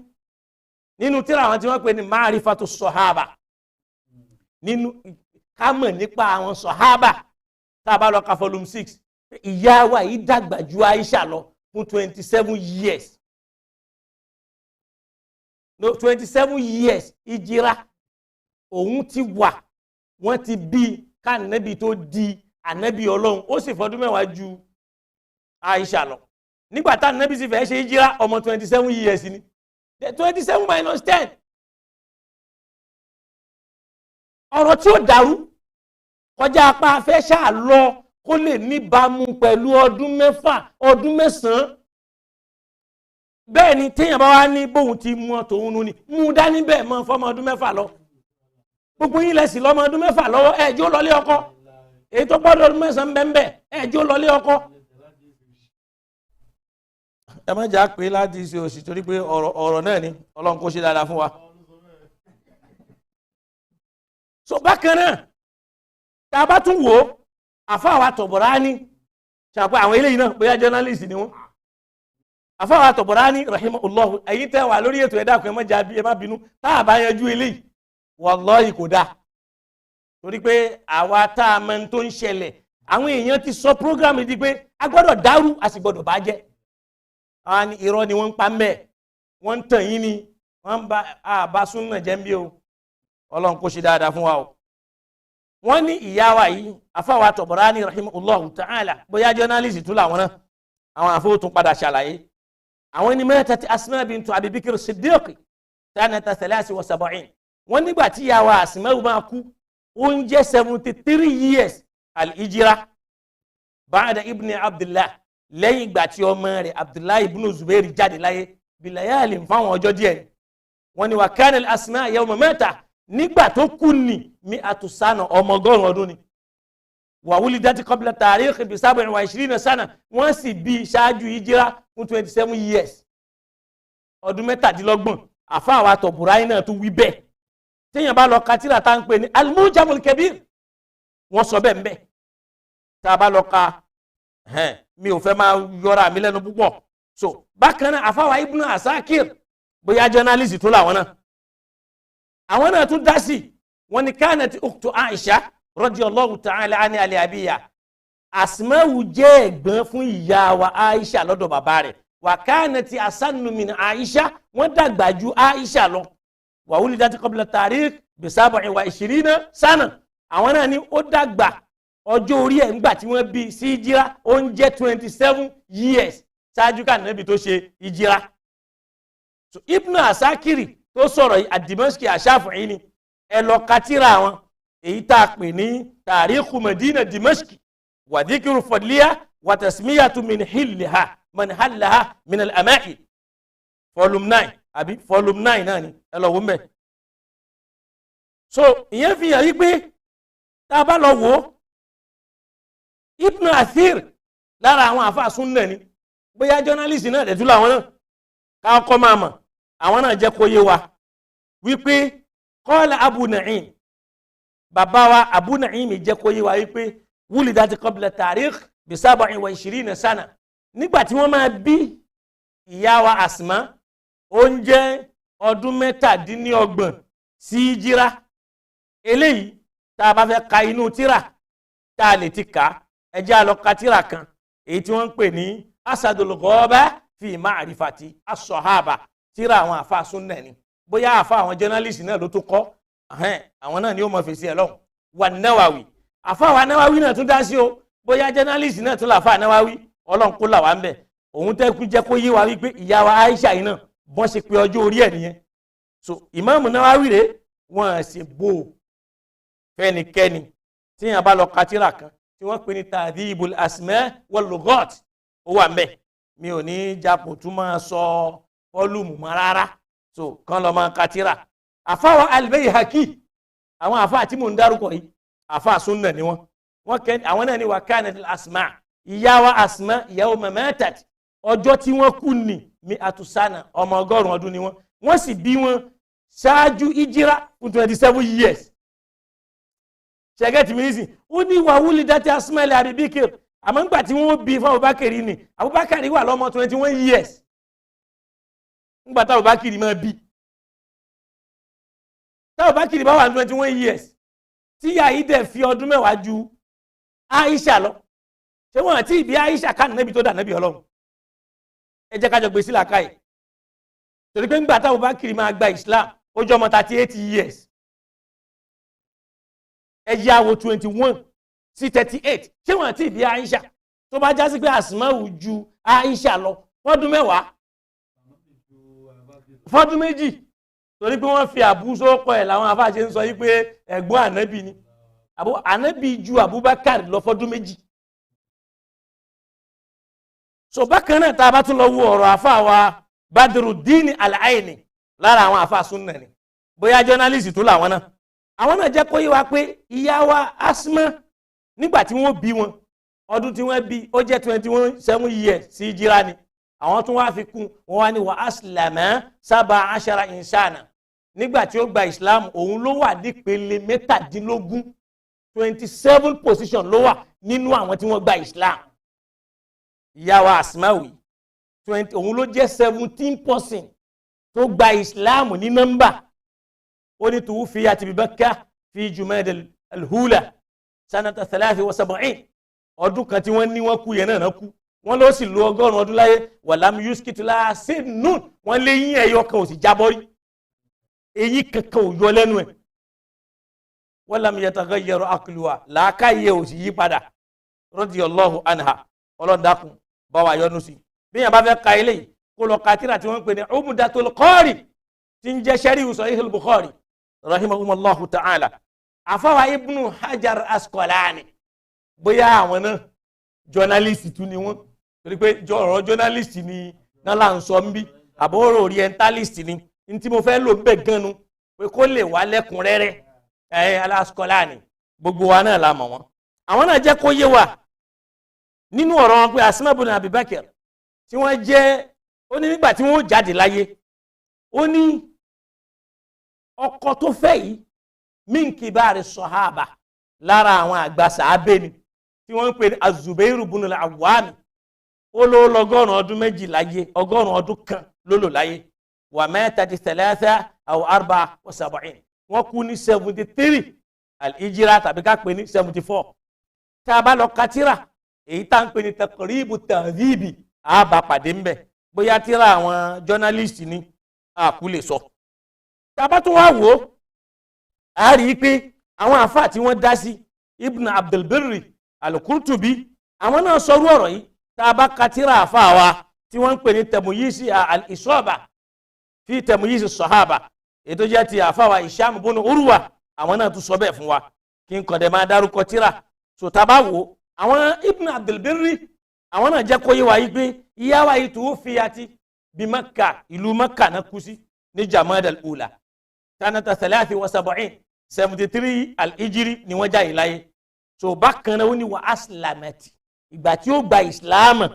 nínú tíra àwọn tí wọ́n pè ní Ma'rifatu Sọ̀hábà, nínú ká mọ̀ nípa àwọn sọ̀hábà. Tá a bá lọ ka volume 6, ìyá wa yìí dàgbà ju Aisha lọ fún 27 years. No, 27 years ìjìra òun ti wà, wọ́n ti bí ká Ànábì tó di Ànábì Ọlọ́run, ó sì fọdún 10 ju Aisha lọ. Nígbà tá Ànábì sì fẹ́ ṣe ìjìra, ọmọ 27 years ni. 27 minus 10. Ọ̀rọ̀ tí ó dàrú kọjá apá afẹ́ ṣáà lọ kó lè níbàámu pẹ̀lú ọdún 6, ọdún 9. Bẹ́ẹ̀ ni téèyàn bá wá ní bóun ti mú ọ tòun nu ni mú dání bẹ́ẹ̀ mọ́ fọmọ ọdún 6 lọ. Gbogbo yín lẹ sì lọ́mọ ọdún 6 lọ́wọ́, ẹ jó lọlé ọkọ. Èyí tó gbọ́dọ̀ ọdún 9 bẹ́ẹ̀ ẹ jó lọlé ọkọ. Ẹ má jà pé láti ṣe òsì torí pé ọ̀rọ̀ náà ni Ọlọ́run kó ṣe dáadáa fún wa. So bákan náà tá a bá tún wò ó, àfáà wa Tabarani, ṣàpẹ́ àwọn eléyìí náà bóyá journalist ni wọ́n. Àfáà wa Tabarani rahimahullahu, ẹ̀yin tẹ́ wà lórí ètò, ẹ dákun ẹ má jà bí ẹ má bínú tá a bá yanjú eléyìí, wallahi kò dáa. Torí pé àwa tá a mọ tó ń ṣẹlẹ̀, àwọn èèyàn ti sọ program di pé a gbọ́dọ̀ dàrú a sì gbọ́dọ̀ bàjẹ́. Àwọn ni irọ́ ni wọ́n ń pa ń bẹ̀, wọ́n ń tàn yín ni, wọ́n ń bá àbá súnà jẹ́ ń bí o. Ọlọ́run kó ṣe dáadáa fún wa o. Wọ́n ní ìyá wa yìí, àfáà wa Tabarani rahimahullahu ta'ala, bóyá journalist tún làwọn náà, àwọn àfọwọ́ tún padà ṣàlàyé. Àwọn ní matat Asma bintu Abi Bakr Siddiq sanata 73. Wọ́n nígbà tí ìyá wa Asma máa kú, ó ń jẹ́ 73 years al-hijra ba'da ibn Abdullah, lẹ́yìn ìgbà tí ọmọ rẹ̀ Abdullah ibn Zubair jáde láyé bilayali fáwọn ọjọ́ díẹ̀. Wọ́n ní wa kana Asma yawma mata, nígbà tó kú ní mi àtúnṣánà ọmọ 100 ọdún ni. Wa wulidati qabla tarikh bi 27 sana, wọ́n sì bí ṣáájú ìjírá fún 27 years, ọdún 27. Àfáà wa Tabarani náà tún wí bẹ́ẹ̀. Téèyàn bá lọ ka tírà tá ń pè ní Al-Mu'jamul Kabir, wọ́n sọ bẹ́ẹ̀ mbẹ́. Tá a bá lọ ka, mi ò fẹ́ máa yọra mi lẹ́nu púpọ̀. So bákan náà àfáà wa Ibn Asakir, bóyá journalist tún làwọn náà, àwọn náà tún dá sí. Wọ́n ní kanat ukhtu Aisha radiyallahu ta'ala anha al-abiya, Asma'u jẹ́ ẹ̀gbọ́n fún ìyá wa Aisha lọ́dọ̀ bàbá rẹ̀. Wa kanat asannu min Aisha, wọ́n dàgbà ju Aisha lọ. Wa wulidat qabla tarikh bi 27 sana. Àwọn náà ní ó dàgbà ọjọ́ orí ẹ̀ ńgbà tí wọ́n bí sí ìjírá, ó ń jẹ́ 27 years ṣáájú ká Ànábì tó ṣe ìjírá. So Ibn Asakiri tó sọ̀rọ̀ àdìmọ́sìkì àṣàfùn ni, ẹ lọ ka tírà wọn èyí tá a pè ní Tàríkù Madina Dimashki wa dhikru fadliha wa tasmiyatu min hilliha man hallaha min al-ama'il, volume 9 àbí volume 9 náà ni ẹ lọ wò mẹ́. So ìyẹn fi hàn yí pé tá a bá lọ wò ó, Ibn Athir lára àwọn àfa súnnà ni, bóyá journalist náà dẹ̀ tún làwọn náà ká kọ́ máa mọ̀, àwọn náà jẹ́ kó yé wa. Wípé qala Abu Na'im, bàbá wa Abu Na'im jẹ́ kó yé wa wípé wulidat qabla tarikh bi 27 sana. Nígbà tí wọ́n máa bí ìyá wa Asma, ó ń jẹ́ ọdún 27 sí jíra. Eléyìí tá a bá fẹ́ ka inú tíra tá a lè ti kà á, ẹ jẹ́ á lọ ka tíra kan èyí tí wọ́n ń pè ní Asadul Ghaba fi ma'rifati as-sahaba, tíra àwọn àfa súnnà ni, bóyá àfa àwọn jẹ́nálìsì náà ló tún kọ́, àwọn náà ni ó mọ̀ fèsì ẹ̀ lọ́hùn. Wà Nawawi, àfa wa Nawawi náà tún dá sí o, bóyá jẹ́nálìsì náà tún làfa Nawawi, Ọlọ́run kó là wá ń bẹ̀. Òun tẹ́kú jẹ́ kó yé wa wípé ìyá wa Aisha yìí náà bọ́n ṣe pé ọjọ́ orí ẹ̀ nìyẹn. So Ìmáàmù Nawawi rèé, wọ́n ṣe bò ó fẹ́nikẹ́ni tí yẹn bá lọ ka tírà kan tí wọ́n pè ní Tadhibul Asma wal Lughat, ó wà mbẹ̀. Mi ò ní japò tún máa sọ fọ́lùmù mọ́ rárá, so kán lọ máa ka tírà. Àfáwà Al-Bayhaqi, àwọn àfáà tí mò ń dárúkọ yìí, àfáà súnnà ni wọ́n. Àwọn náà ni wà kanat al-asma, ìyá wa Asma ìyàwó mamatat, ọjọ́ tí wọ́n kú ní mi àtúnṣánà, ọmọ 100 ọdún ni wọ́n. Wọ́n sì bí wọn ṣáájú ìjírá fún 27 years. Ṣẹ̀gẹ́tì mínísì ó ní wàhálì dátí Asma ilẹ̀ àbíbíkir, àmọ́ ńgbà tí wọ́n bí fún Abubakar ni Abubakar wà lọ́mọ 21 years ńgbà tá Abubakar máa bí. Tá Abubakar bá wà ní 21 years tí ìyá yìí dẹ̀ fi ọdún 10 ju Aisha lọ, ṣé wọ́n àti ìbí Aisha ká nàbí tó dà nàbí Ọlọ́run? Ẹ jẹ́ ká jọ gbé sílà káyì, torí pé ńgbà tá Abubakar máa gba Islam ó jọ ọmọ 38 years. Ẹ yá wo 21 sí 38, ṣé wọ́n àti ìbí Aisha? Tó bá já sí pé Asma'u ju Aisha lọ fọ́dún 10, fọ́dún 2, torí pé wọ́n fi àbúsọ kọ ẹ̀ làwọn afáàṣẹ ń sọ yí pé ẹ̀gbọ́n ànábì ni. Ànábì ju Abubakar lọ fọ́dún 2. So bákan náà tá a bá tún lọ wo ọ̀rọ̀ àfa wa Badruddin Al-Aini, lára àwọn àfa súnnà ni, bóyá jọ́nálìsì tó làwọn náà, àwọn náà jẹ́ kó yé wa pé ìyá wa Asma nígbà tí wọ́n bí wọn, ọdún tí wọ́n bí ó jẹ́ 27 years sí jíra ni. Àwọn tún wá fi kún wọn wá ní wa aslama 17 insana, nígbà tí ó gba Islam òun ló wà nípele 17, 27 position ló wà nínú àwọn tí wọ́n gba Islam. Ìyá wa Asmawi òun ló jẹ́ 17% tó gba Islam ní nọ́mbà. Ó ní tuwufiyat bi Makkah fi Jumada al-Hula sanata 73, ọdún kan tí wọ́n ní wọ́n kú yẹn náà kú, wọ́n ló sì lo 100 ọdún láyé. Wàlámù yuskitu la sinun, wọ́n lé yín ẹyọ kan ò sì jábọ́ rí, eyín kankan ò yọ lẹ́nu ẹ̀. Walam yataghayyaru aqluha, làákàyè ò sì yí padà. Radiyallahu anha, ọlọ́dàkùn bá wa yọ́nú sí. Bí yẹn bá fẹ́ ka eléyìí kó lọ ka tírà tí wọ́n ń pè ní Umdatul Qari tí ń jẹ́ sẹ́ríhù Sahih al-Bukhari rahimahumullahu ta'ala. Àfáwà Ibnu Hajar Asqalani, bóyá àwọn náà jọ́nálìsì tún ni wọ́n, torí pé ọ̀rọ̀ jọ́nálìsì ni náà là ń sọ ń bí, àbọ̀rọ̀ orientalist ni ní tí mo fẹ́ lò ń bẹ̀ gan nu pé kó lè wá lẹ́kùnrẹ́rẹ́. Ẹ̀ Al-Asqalani gbogbo wa náà la mọ̀ wọ́n. Àwọn náà jẹ́ kó yé wa nínú ọ̀rọ̀ wọn pé Asma ibn Abi Bakr tí wọ́n jẹ́, ó ní nígbà tí wọ́n jáde láyé, ó ní ọkọ tó fẹ́ yìí min kibari sọ̀hábà, lára àwọn àgbà sàábé ni tí wọ́n ń pè ní Az-Zubairu ibn al-Awwam. Ó ló lọ́gọ́rùn ọdún 2 láyé, 100 ọdún kan ló lò láyé. Wa mata 73 aw 74, wọ́n kú ní 73 al-hijra tàbí ká pè ní 74. Tá a bá lọ ka tírà èyí tá à ń pè ní Taqribu Tahdhibi, a bá pàdé ńbẹ, bóyá tírà àwọn jọ́nálìsì ni a kú lè sọ. Tá a bá tún wá wò ó, a rí i pé àwọn àfáà tí wọ́n dá sí Ibn Abdulbirri Al-Qurtubi, àwọn náà sọrú ọ̀rọ̀ yìí. Tá a bá ka tírà àfáà wa tí wọ́n ń pè ní Tamyisi al-Isaba fi Tamyisi Sahaba, ètò jẹ́ ti àfáà wa Hisham ibn Urwa, àwọn náà tún sọ bẹ́ẹ̀ fún wa. Kí n kàn dẹ̀ máa dárúkọ tírà. So tá a bá wò ó, àwọn Ibn Abdulbirri àwọn náà jẹ́ kó yé wa yìí pé ìyá wa yìí tó fi àti bí Mẹ́kà, ìlú Mẹ́kà náà kú sí ní Jamada al-Ula sanata 73, 73 al-Hijri ni wọ́n jáde láyé. So bákan náà ó ní wa aslamati, ìgbà tí ó gba ìsìláàmù,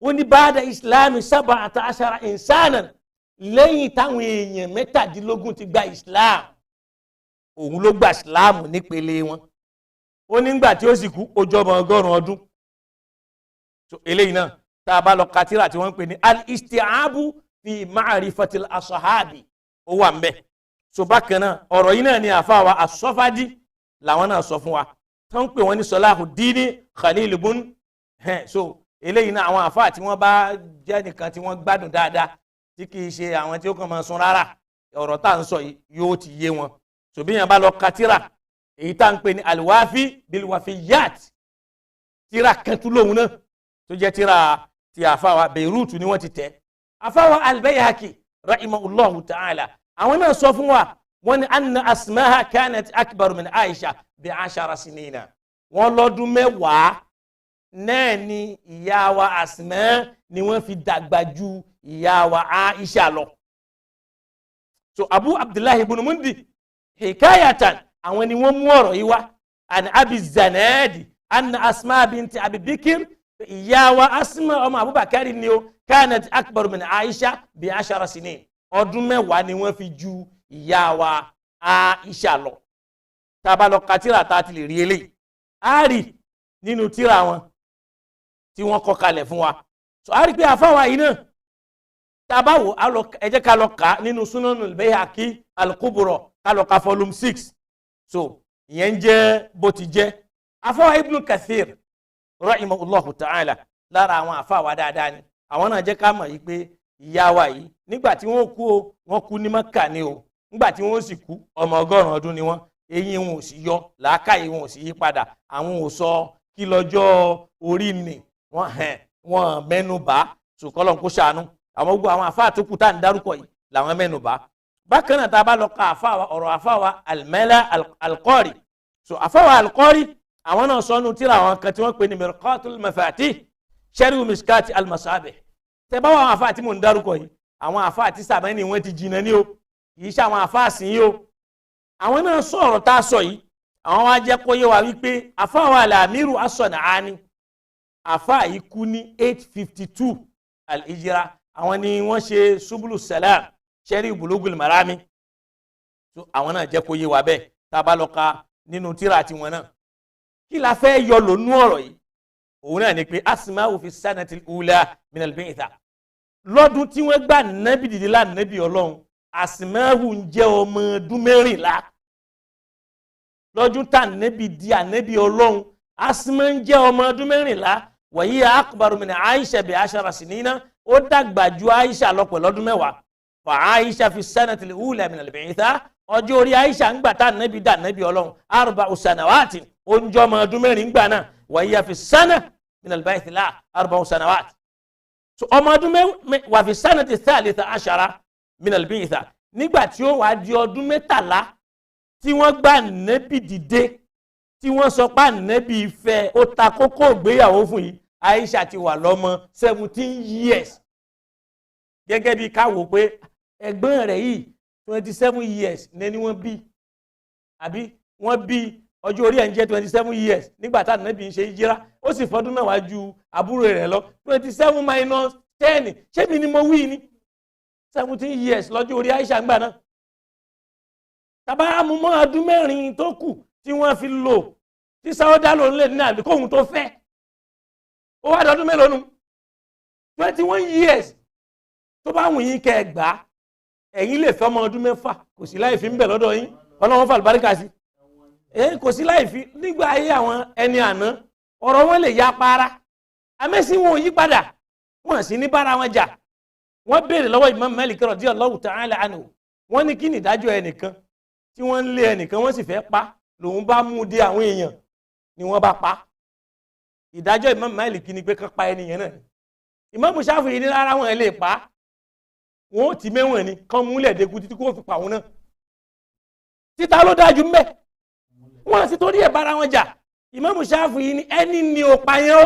ó ní ba'da ìsìláàmù 17 insanan, Lẹ́yìn táwọn èèyàn 17 ti gba Islam, òun ló gba Islam nípele wọn. Ó nígbà tí ó sì kú ó jọmọ 100 ọdún. So eléyìí náà tá a bá lọ ka tírà tí wọ́n ń pè ní al-isti'abu fi ma'rifatil asahabi, ó wà ńbẹ̀. So bákan náà ọ̀rọ̀ yìí náà ni àfa wa asọ́fádì làwọn náà sọ fún wa, tó ń pè wọ́n ní Salahuddin Khalil bun. So eléyìí náà àwọn àfa tí wọ́n bá jẹ́ nìkan tí wọ́n gbádùn dáadáa, tí kì í ṣe àwọn tí ó kàn máa sun rárá, ọ̀rọ̀ tá à ń sọ yìí yóò ti yé wọn. So bí yẹn bá lọ ka tírà èyí tá à ń pè ní alwafi bilwafiyat, tírà kẹtù lóhun náà tó jẹ́ tírà ti àfáwà Beirut ni wọ́n ti tẹ̀. Àfáwà al-Bayhaqi rahimahullahu ta'ala, àwọn náà sọ fún wa, wọ́n ní anna asmaha kanat akbar min Aisha bi 10 sinina. Wọ́n lọ́dún 10 náà ni ìyá wa Asma ni wọ́n fi dàgbà ju ìyá wa Aisha lọ. So Abu Abdullahi ibn Mundi hikayatan, àwọn ni wọ́n mú ọ̀rọ̀ yìí wá, an Abi Zanadi anna Asma binti Abi Bikir, ìyá wa Asma ọmọ Abubakar ni o, kanat akbar min Aisha bi 10 sinin. Ọdún 10 ni wọ́n fi ju ìyá wa Aisha lọ. Tá a bá lọ ka tírà tá a ti lè rí eléyìí, á rí nínú tírà wọn tí wọ́n kọ kalẹ̀ fún wa. So á rí pé àfáwà yìí náà tá a bá wò, ẹ jẹ́ ká lọ kà á nínú Sunanul Bayhaqi al-Kubra, ká lọ ka volume 6. So ìyẹn ń jẹ́ bó ti jẹ́. Àfáwà Ibn Kathir rahimahullahu ta'ala, lára àwọn àfáwà dáadáa ni. Àwọn náà jẹ́ ká mọ̀ yìí pé ìyá wa yìí nígbà tí wọ́n kú o, wọ́n kú ní Mẹ́kà ni o, nígbà tí wọ́n sì kú ọmọ 100 ọdún ni wọ́n. Eyín wọn ò sì yọ, làákàyè wọn ò sì yí padà, àwọn ò sọ kí lọ́jọ́ orí ni wọ́n mẹ́nu bà. Sòkòlò kó ṣàánú àwọn gbogbo àwọn àfáà tó kù tá à ń dárúkọ yìí làwọn mẹ́nu bà. Bákan náà tá a bá lọ ka ọ̀rọ̀ àfáà al-Mala al-Qari. So àfáà al-Qari àwọn náà sọnù tíra àwọn kan tí wọ́n pè ní Mirqatul Mafatih Sharhu Mishkati al-Masabih. Tẹ bá wà àwọn àfáà tí mò ń dárúkọ yìí, àwọn àfáà tí sàmẹ́ni wọn ti jìnnà ní o, kì í ṣe àwọn àfáà sìn yìí o. Àwọn náà sọ ọ̀rọ̀ tá a sọ yìí, àwọn wá jẹ́ kó yé wa wípé àfáà wa al-Amiru as-San'ani, àfáà yìí kú ní 852 al-Hijra. Àwọn ni wọ́n ṣe Subulu Salam Sharh Bulugul Marami. So àwọn náà jẹ́ kó yé wa bẹ́ẹ̀ tá a bá lọ ka nínú tírà tiwọn náà. Kí la fẹ́ yọ lónú ọ̀rọ̀ yìí? Òun náà ni pé Asma'u fi sanatil ula min al-bi'tha, lọ́dún tí wọ́n gbà nábì dìde lánàbì Ọlọ́run, Asma'u ń jẹ́ ọmọ ọdún 14. Lọ́dún tá nábì di ànábì Ọlọ́run, Asma ń jẹ́ ọmọ ọdún 14. Wa hiya akbaru min Aisha bi 10 sinina, ó dàgbà ju Aisha lọ pẹ̀lú ọdún 10. Fa Aisha fi sanatil ula min al-bi'tha, ọjọ́ orí Aisha ń gbà tá nábì dà nábì Ọlọ́run 4 sanawatin, ó ń jẹ́ ọmọ ọdún 4 gbà náà. Wa hiya fi sana min al-baythi la 4 sanawat. So ọmọ ọdún wà fi sanati thalitha ashara min al-bi'tha, nígbà tí ó wá di ọdún 13 tí wọ́n gbà nẹ́bì dìde, tí wọ́n sọ pé nẹ́bì ìfẹ́ ó ta kókó ìgbéyàwó fún yìí, Aisha ti wà lọ́mọ 17 years. Gẹ́gẹ́ bí ká wò pé ẹ̀gbọ́n rẹ̀ yìí 27 years ní wọ́n bí, àbí wọ́n bí ọjọ́ orí ẹ̀ ń jẹ́ 27 years nígbà tá nẹ́bì ń ṣe hijira, ó sì fọdún 10 ju àbúrò rẹ̀ lọ. 27 minus 10, ṣé mi ni mo wí ni? 17 years lọ́jọ́ orí Aisha ń gbà náà. Tàbá amúmọ́ ọdún 4 tó kù tí wọ́n fi lò tí Sáwọ́dá ló ń lè ní àbí kóhun tó fẹ́, ó wá dọdún mélòó nu? 21 years. Tó bá wù yín kẹ́ ẹ gbà á, ẹ̀yin lè fẹ́ ọmọ ọdún 6, kò sí láì fi ń bẹ̀ lọ́dọ̀ yín, Ọlọ́run fàlùbáríkà sí. Kò sí láì fi nígbà ayé àwọn ẹni àná, ọ̀rọ̀ wọn lè ya para, àmẹ́sí wọn ò yí padà, wọn sì ní bára wọn jà. Wọ́n béèrè lọ́wọ́ Imam Malik radiyallahu ta'ala anhu, wọ́n ní kí ni ìdájọ́ ẹnìkan tí wọ́n ń lé ẹnìkan, wọ́n sì fẹ́ pa, lòun bá mú dé àwọn èèyàn ni wọ́n bá pa. Ìdájọ́ Imam Malik ni pé kán pa ẹnìyẹn náà. Imam Shafi'i ní rárá, wọn lè pa, wọn ò ti mẹ́wọ̀n ni, kán múlẹ̀ dẹ́kun títí kó fi pa òun náà. Títa ló dájú mbẹ́, wọ́n sì torí ẹ̀ bára wọn jà. Imam Shafi'i ní ẹni ni ò pa yẹn ó,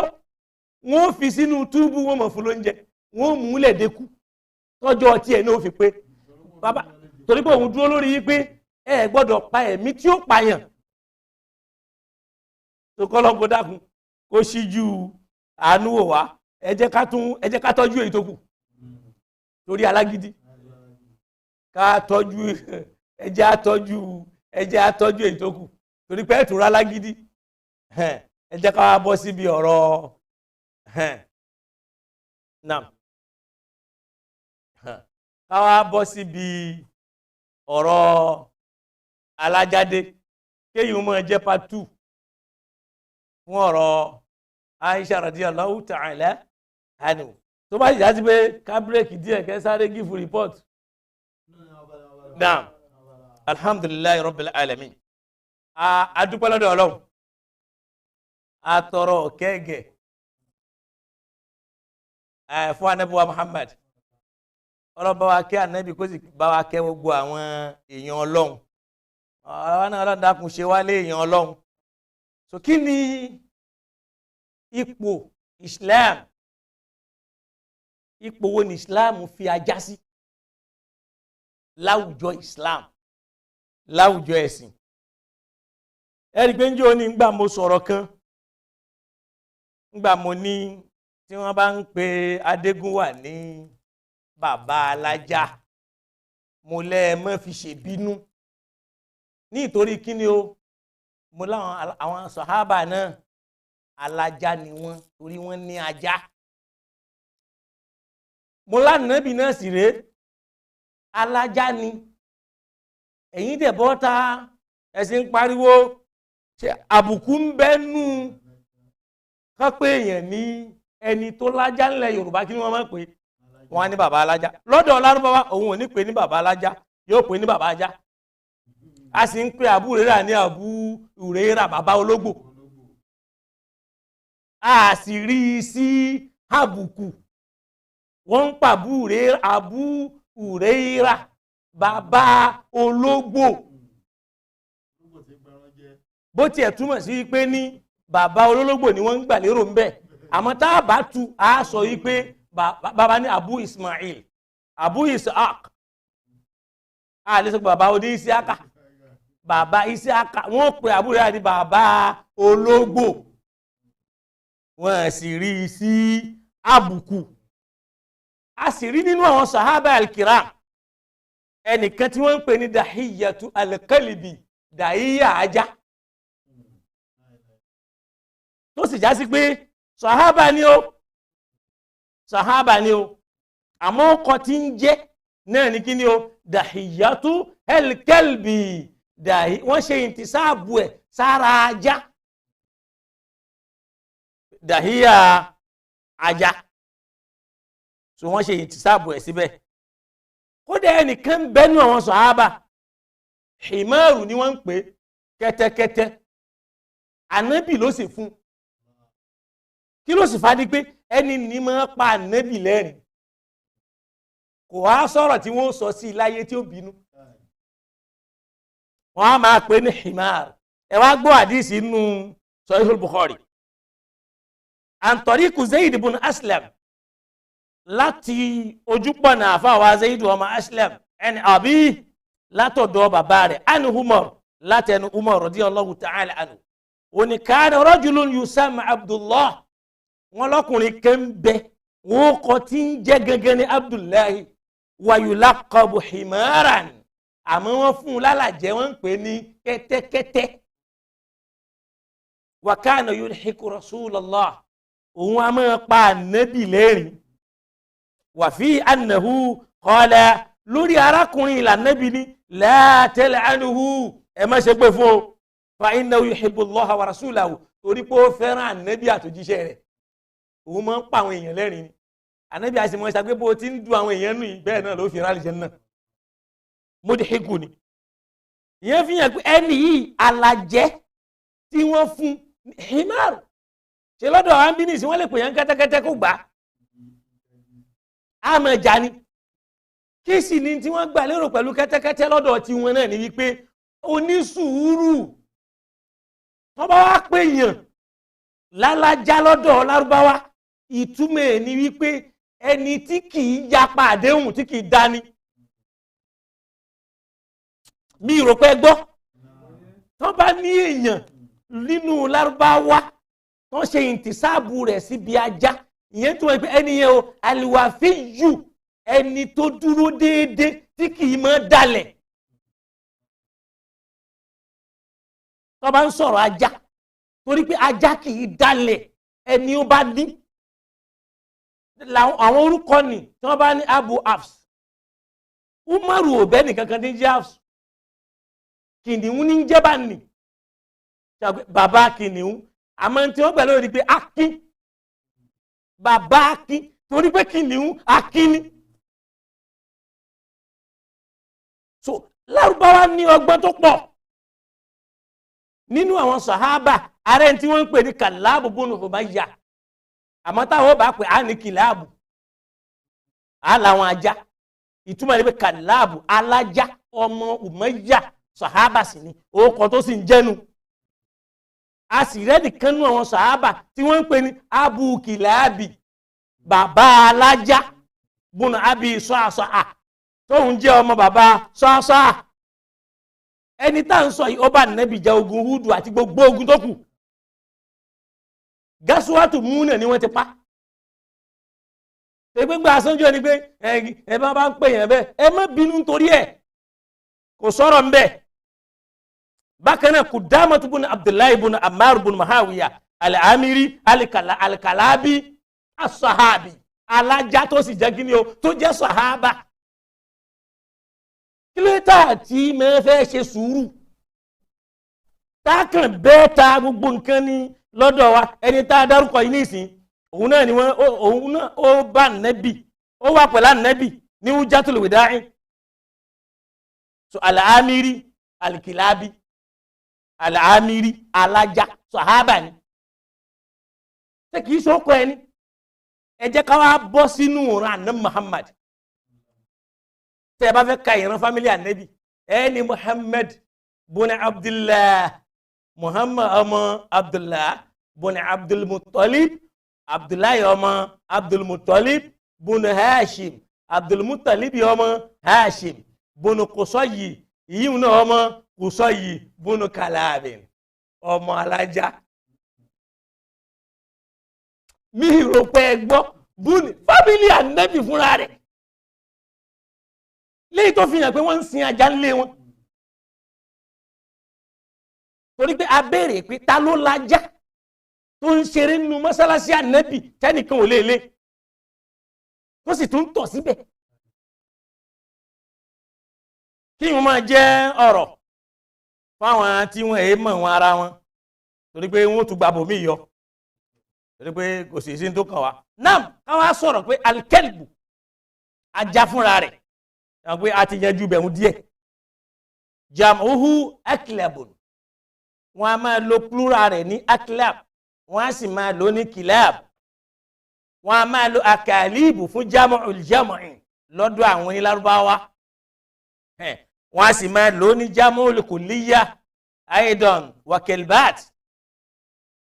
wọ́n fi sínú túbú, wọ́n mọ̀ fún lóúnjẹ, wọ́n múlẹ̀ dẹ́kun tọ́jọ́ ọtí ẹ̀ náà ó fi pé bàbá, torí pé òun dúró lórí yìí pé ẹ gbọ́dọ̀ pa ẹ̀mí tí ó pààyàn. Tó kọ́ lọ́n kó dákun kó ṣíjú àánú wò wá, ẹ jẹ́ ká tọ́jú èyí tó kù torí alágídí. Ká tọ́jú, ẹjẹ́ àtọ́jú, ẹjẹ́ àtọ́jú èyí tó kù, torí pé ẹ̀tún rálá gidi. Ẹ jẹ́ ká wá bọ́ síbi ọ̀rọ̀ náà, ká wá bọ́ síbi ọ̀rọ̀ alájáde, kéyìí mọ́ jẹ́ part 2 fún ọ̀rọ̀ Aisha radiyallahu ta'ala anhu. Tó bá jásí pé ká bírèkì díẹ̀, kẹ́ sáré gífù report. Naam, alhamdulillahi rabbil alamin. A dúpẹ́ lọ́dọ̀ Ọlọ́run, a tọrọ kẹ́gẹ̀ fún Ànábì wa Muhammad. Ọlọ́run bá wa kẹ́ Ànábì, kó sì bá wa kẹ́ gbogbo àwọn èèyàn Ọlọ́run. Ọlọ́run náà, Ọlọ́run dákun ṣe wá lé èèyàn Ọlọ́run. So kí ni ipò Islam? Ipò wo ni Islam fi ajá sí láwùjọ Islam, láwùjọ ẹ̀sìn? Ẹ̀rí pé ń jẹ́ òní ńgbà mo sọ̀rọ̀ kan, ńgbà mo ní tí wọ́n bá ń pe Adégúnwà ní bàbá alájá, mo lẹ́ẹ̀mọ́ fi ṣèbínú. Ní ìtorí kíni o, mo láwọn àwọn sàhábà náà alájá ni wọ́n, torí wọ́n ní ajá. Mo lánàbì náà sì rèé, alájá ni. Ẹ̀yin dẹ̀ bọ́ta, ẹ̀sìn ń pariwo, ṣe àbùkù ń bẹ́nu kán pé èèyàn ní ẹni tó lájá ńlẹ̀ Yorùbá? Kí ni wọ́n máa ń pè wọ́n? Á ní bàbá alájá. Lọ́dọ̀ Lárúbáwá, òun ò ní pè ní bàbá alájá, yóò pè ní bàbá ajá. A sì ń pè Abu Huraira ní Abu Huraira, bàbá ológbò. A sì rí i sí àbùkù. Wọ́n ń pa Abu Huraira, bàbá ológbò, bó tiẹ̀ túmọ̀ sí wípé ní bàbá olólógbò ni wọ́n ń gbà lérò ń bẹ̀. Àmọ́ tá a bá tu, a sọ wípé bàbá ní Abu Ismail, Abu Ishaq. A lè sọ pé bàbá oní Isiaka, bàbá Isiaka. Wọ́n pe Abu Huraira ní bàbá ológbò, wọ́n sì rí i sí àbùkù. A sì rí nínú àwọn sahaba alkiram ẹnìkan tí wọ́n ń pè ní Dahiyatu alkalibi, Dahiya ajá, tó sì já sí pé sahaba ni ó, sahaba ni ó, àmọ́ ọkọ̀ tí ń jẹ́ náà ní kí ni ó, Dahiyatu alkalbi. Dàhí, wọ́n ṣe ìntìsáàbù ẹ̀ sára ajá, Dahiya ajá. So wọ́n ṣe ìntìsáàbù ẹ̀ síbẹ̀. Kódà ẹnìkan bẹ́nu àwọn sàhábà, himaru ni wọ́n ń pè, kẹ́tẹ́kẹ́tẹ́. Ànábì ló sì fún. Kí ló sì fa ni pé ẹni ní máa pa ànábì lẹ́rìn, kò wá sọ̀rọ̀ tí wọ́n sọ sí láyé tí ó bínú, wọ́n á máa pè ní himar. Ẹ wá gbọ́ àdísì inú Sahihul Bukhari àǹtọ̀ríkù Zayd ibn Aslam, láti ojúpọ̀nà àfáwà Zayd ọmọ Aslam, ẹni àbí látọ̀dọ̀ bàbá rẹ̀, anu Umar, látẹnu Umar radiyallahu ta'ala anhu, òní kana rajulun yusamma Abdullah. Wọn lọ́kùnrin kan bẹ, wọn kọ tí ń jẹ́ gangan ní Abdullahi, wa yulaqabu himaran, àmọ́ wọ́n fún un lálàjẹ́, wọ́n ń pè ní kẹ́tẹ́kẹ́tẹ́. Wa kana yulhiku Rasulallah, òun a máa pa ànábì lẹ́rìn. Wa fi annahu qala, lórí arákùnrin ìlànàbì ní la tal'anuhu, ẹ má ṣe pé fún o, fa innahu yuhibbu Allaha wa rasulahu, torí pé ó fẹ́ràn ànábì àtòjíṣẹ́ rẹ̀. Òun máa ń pa àwọn èèyàn lẹ́rìn ni. Ànábì àṣemọ́ ṣàgbé bó ti ń du àwọn èèyàn nù yìí, bẹ́ẹ̀ náà ló fi rálẹ̀ jẹ́ náà. Mọ́díhíkù ni ìyẹn fi hàn pé ẹni yìí alajẹ́ tí wọ́n fún himaru ṣe lọ́dọ̀ ambinisi, wọ́n lè pè yẹn kẹ́tẹ́kẹ́tẹ́ kó gbà á mọ̀ ẹja ni. Kí sì ni tí wọ́n gbà lérò pẹ̀lú kẹ́tẹ́kẹ́tẹ́ lọ́dọ̀ tiwọn náà ni wípé onísùúrù. Tó bá wá pè yàn lálájá lọ́dọ̀ lárúbáwá, ìtumọ̀ ẹ̀ ni wípé ẹni tí kì í yapa àdéhùn, tí kì í dání. Mi rò pé gbọ́, tó bá ní èèyàn nínú lárúbáwá tó ṣe ìntìsáàbù rẹ̀ síbi ajá, ìyẹn tó wọ́n pé ẹni yẹn o, àlùwàfíyù, ẹni tó dúró déédéé, tí kì í máa dalẹ̀. Tó bá ń sọ̀rọ̀ ajá, torí pé ajá kì í dalẹ̀ ẹni ó bá ní. Àwọn orúkọ ni tí wọ́n bá ní Abu Hafs, Umaru ò bẹ́ nìkan kan ní jẹ́ Hafs, kìnìún ní jẹ́ bá nì, bàbá kìnìún. Àmọ́ tí wọ́n gbà lórí pé akin, bàbá akin, torí pé kìnìún akin ni. So Lárúbáwá ní ọgbọ́n tó pọ̀. Nínú àwọn sàhábà ààrẹ tí wọ́n ń pè ní kàláàbù bónú Umayya, àmọ́ táwọn bá pè á ní kìláàbù, á làwọn ajá. Ìtumọ̀ ní pé kàláàbù alájá ọmọ Umayya, sàhábà sì ni orúkọ tó sì ń jẹ́nu. A sì rẹ́ẹ̀dì kan nú àwọn sàhábà tí wọ́n ń pè ní Abu Kìláàbì, bàbá alájá bónú abi sọ́àsọ́à, tóun jẹ́ ọmọ bàbá sọ́àsọ́à. Ẹni tá à ń sọ yìí ó bá Nábì jà ogun Húdù àti gbogbo ogun tó kù. Gasuwatu múnà ni wọ́n ti pa. Gbégbé asánjọ́ ni pé ẹ bá bá ń pè yẹn bẹ́ẹ̀, ẹ má bínú nítorí ẹ̀, kò sọ̀rọ̀ ń bẹ̀. Bákan náà Kudamatu bun Abdullahi bun Ammar bun Muawiya al-Amiri al-Kalabi as-sahabi, alájá tó sì jẹ́ kíni o, tó jẹ́ sahaba. Kí ló tà tí mẹ́fẹ́ ṣe sùúrù tákàn bẹ́ẹ̀ ta gbogbo nǹkan ní lọ́dọ̀ wa? Ẹni tá a dárúkọ yìí nísìn, òun náà ni wọ́n, òun náà ó bá nẹ́bì, ó wà pẹ̀lú ànẹ́bì ní Hujjatul Wida'i. So al-Amiri al-Kilabi, al-Amiri alájá sahaba ni. Ṣé kìí ṣe ọkọ ẹni? Ẹ jẹ́ ká wá bọ́ sínú ìran àná Muhammad. Tẹ́ ẹ bá fẹ́ ka ìran fámílì ànẹ́bì, ẹ ní Muhammad bùnà Abdullah, Muhammad ọmọ Abdullah bùnà Abdulmuttalib, Abdullahi ọmọ Abdulmuttalib bùnà Hashim, Abdulmuttalib ọmọ Hashim bùnà Qusayyi, ìyíwọ̀n náà ọmọ Qusayyi bùnà Kalabin, ọmọ alájá. Mi rò pé ẹ gbọ́ bùnà fámílì ànẹ́bì fúnra rẹ̀, léyìí tó fi hàn pé wọ́n ń sin ajá ńlé wọn. Torí pé a béèrè pé ta ló lajá tó ń ṣeré nínú mọ́sálásí ànẹ́bì tẹ́nìkan ò léèlé, tó sì tún tọ̀ síbẹ̀. Kí wọ́n máa jẹ́ ọ̀rọ̀ fáwọn tí wọ́n èé mọ̀ wọn ara wọn, torí pé wọ́n tún gbàbọ̀ mí yọ, torí pé kò sì sí tó kàn wá. Nam káwá sọ̀rọ̀ pé alikẹ́lìbù ajá fúnra rẹ̀, pé a ti yanjú bẹ̀rù díẹ̀. Jamuhu akilabun, wọ́n a máa lo plural rẹ̀ ní akilab, wọ́n a sì máa lo ní kilab. Wọ́n a máa lo akalibu fún jamu'ul jam'i lọ́dọ̀ àwọn onílárúbáwá. Wọ́n a sì máa lo ní jamu'ul kulliya aidan wa kelbat.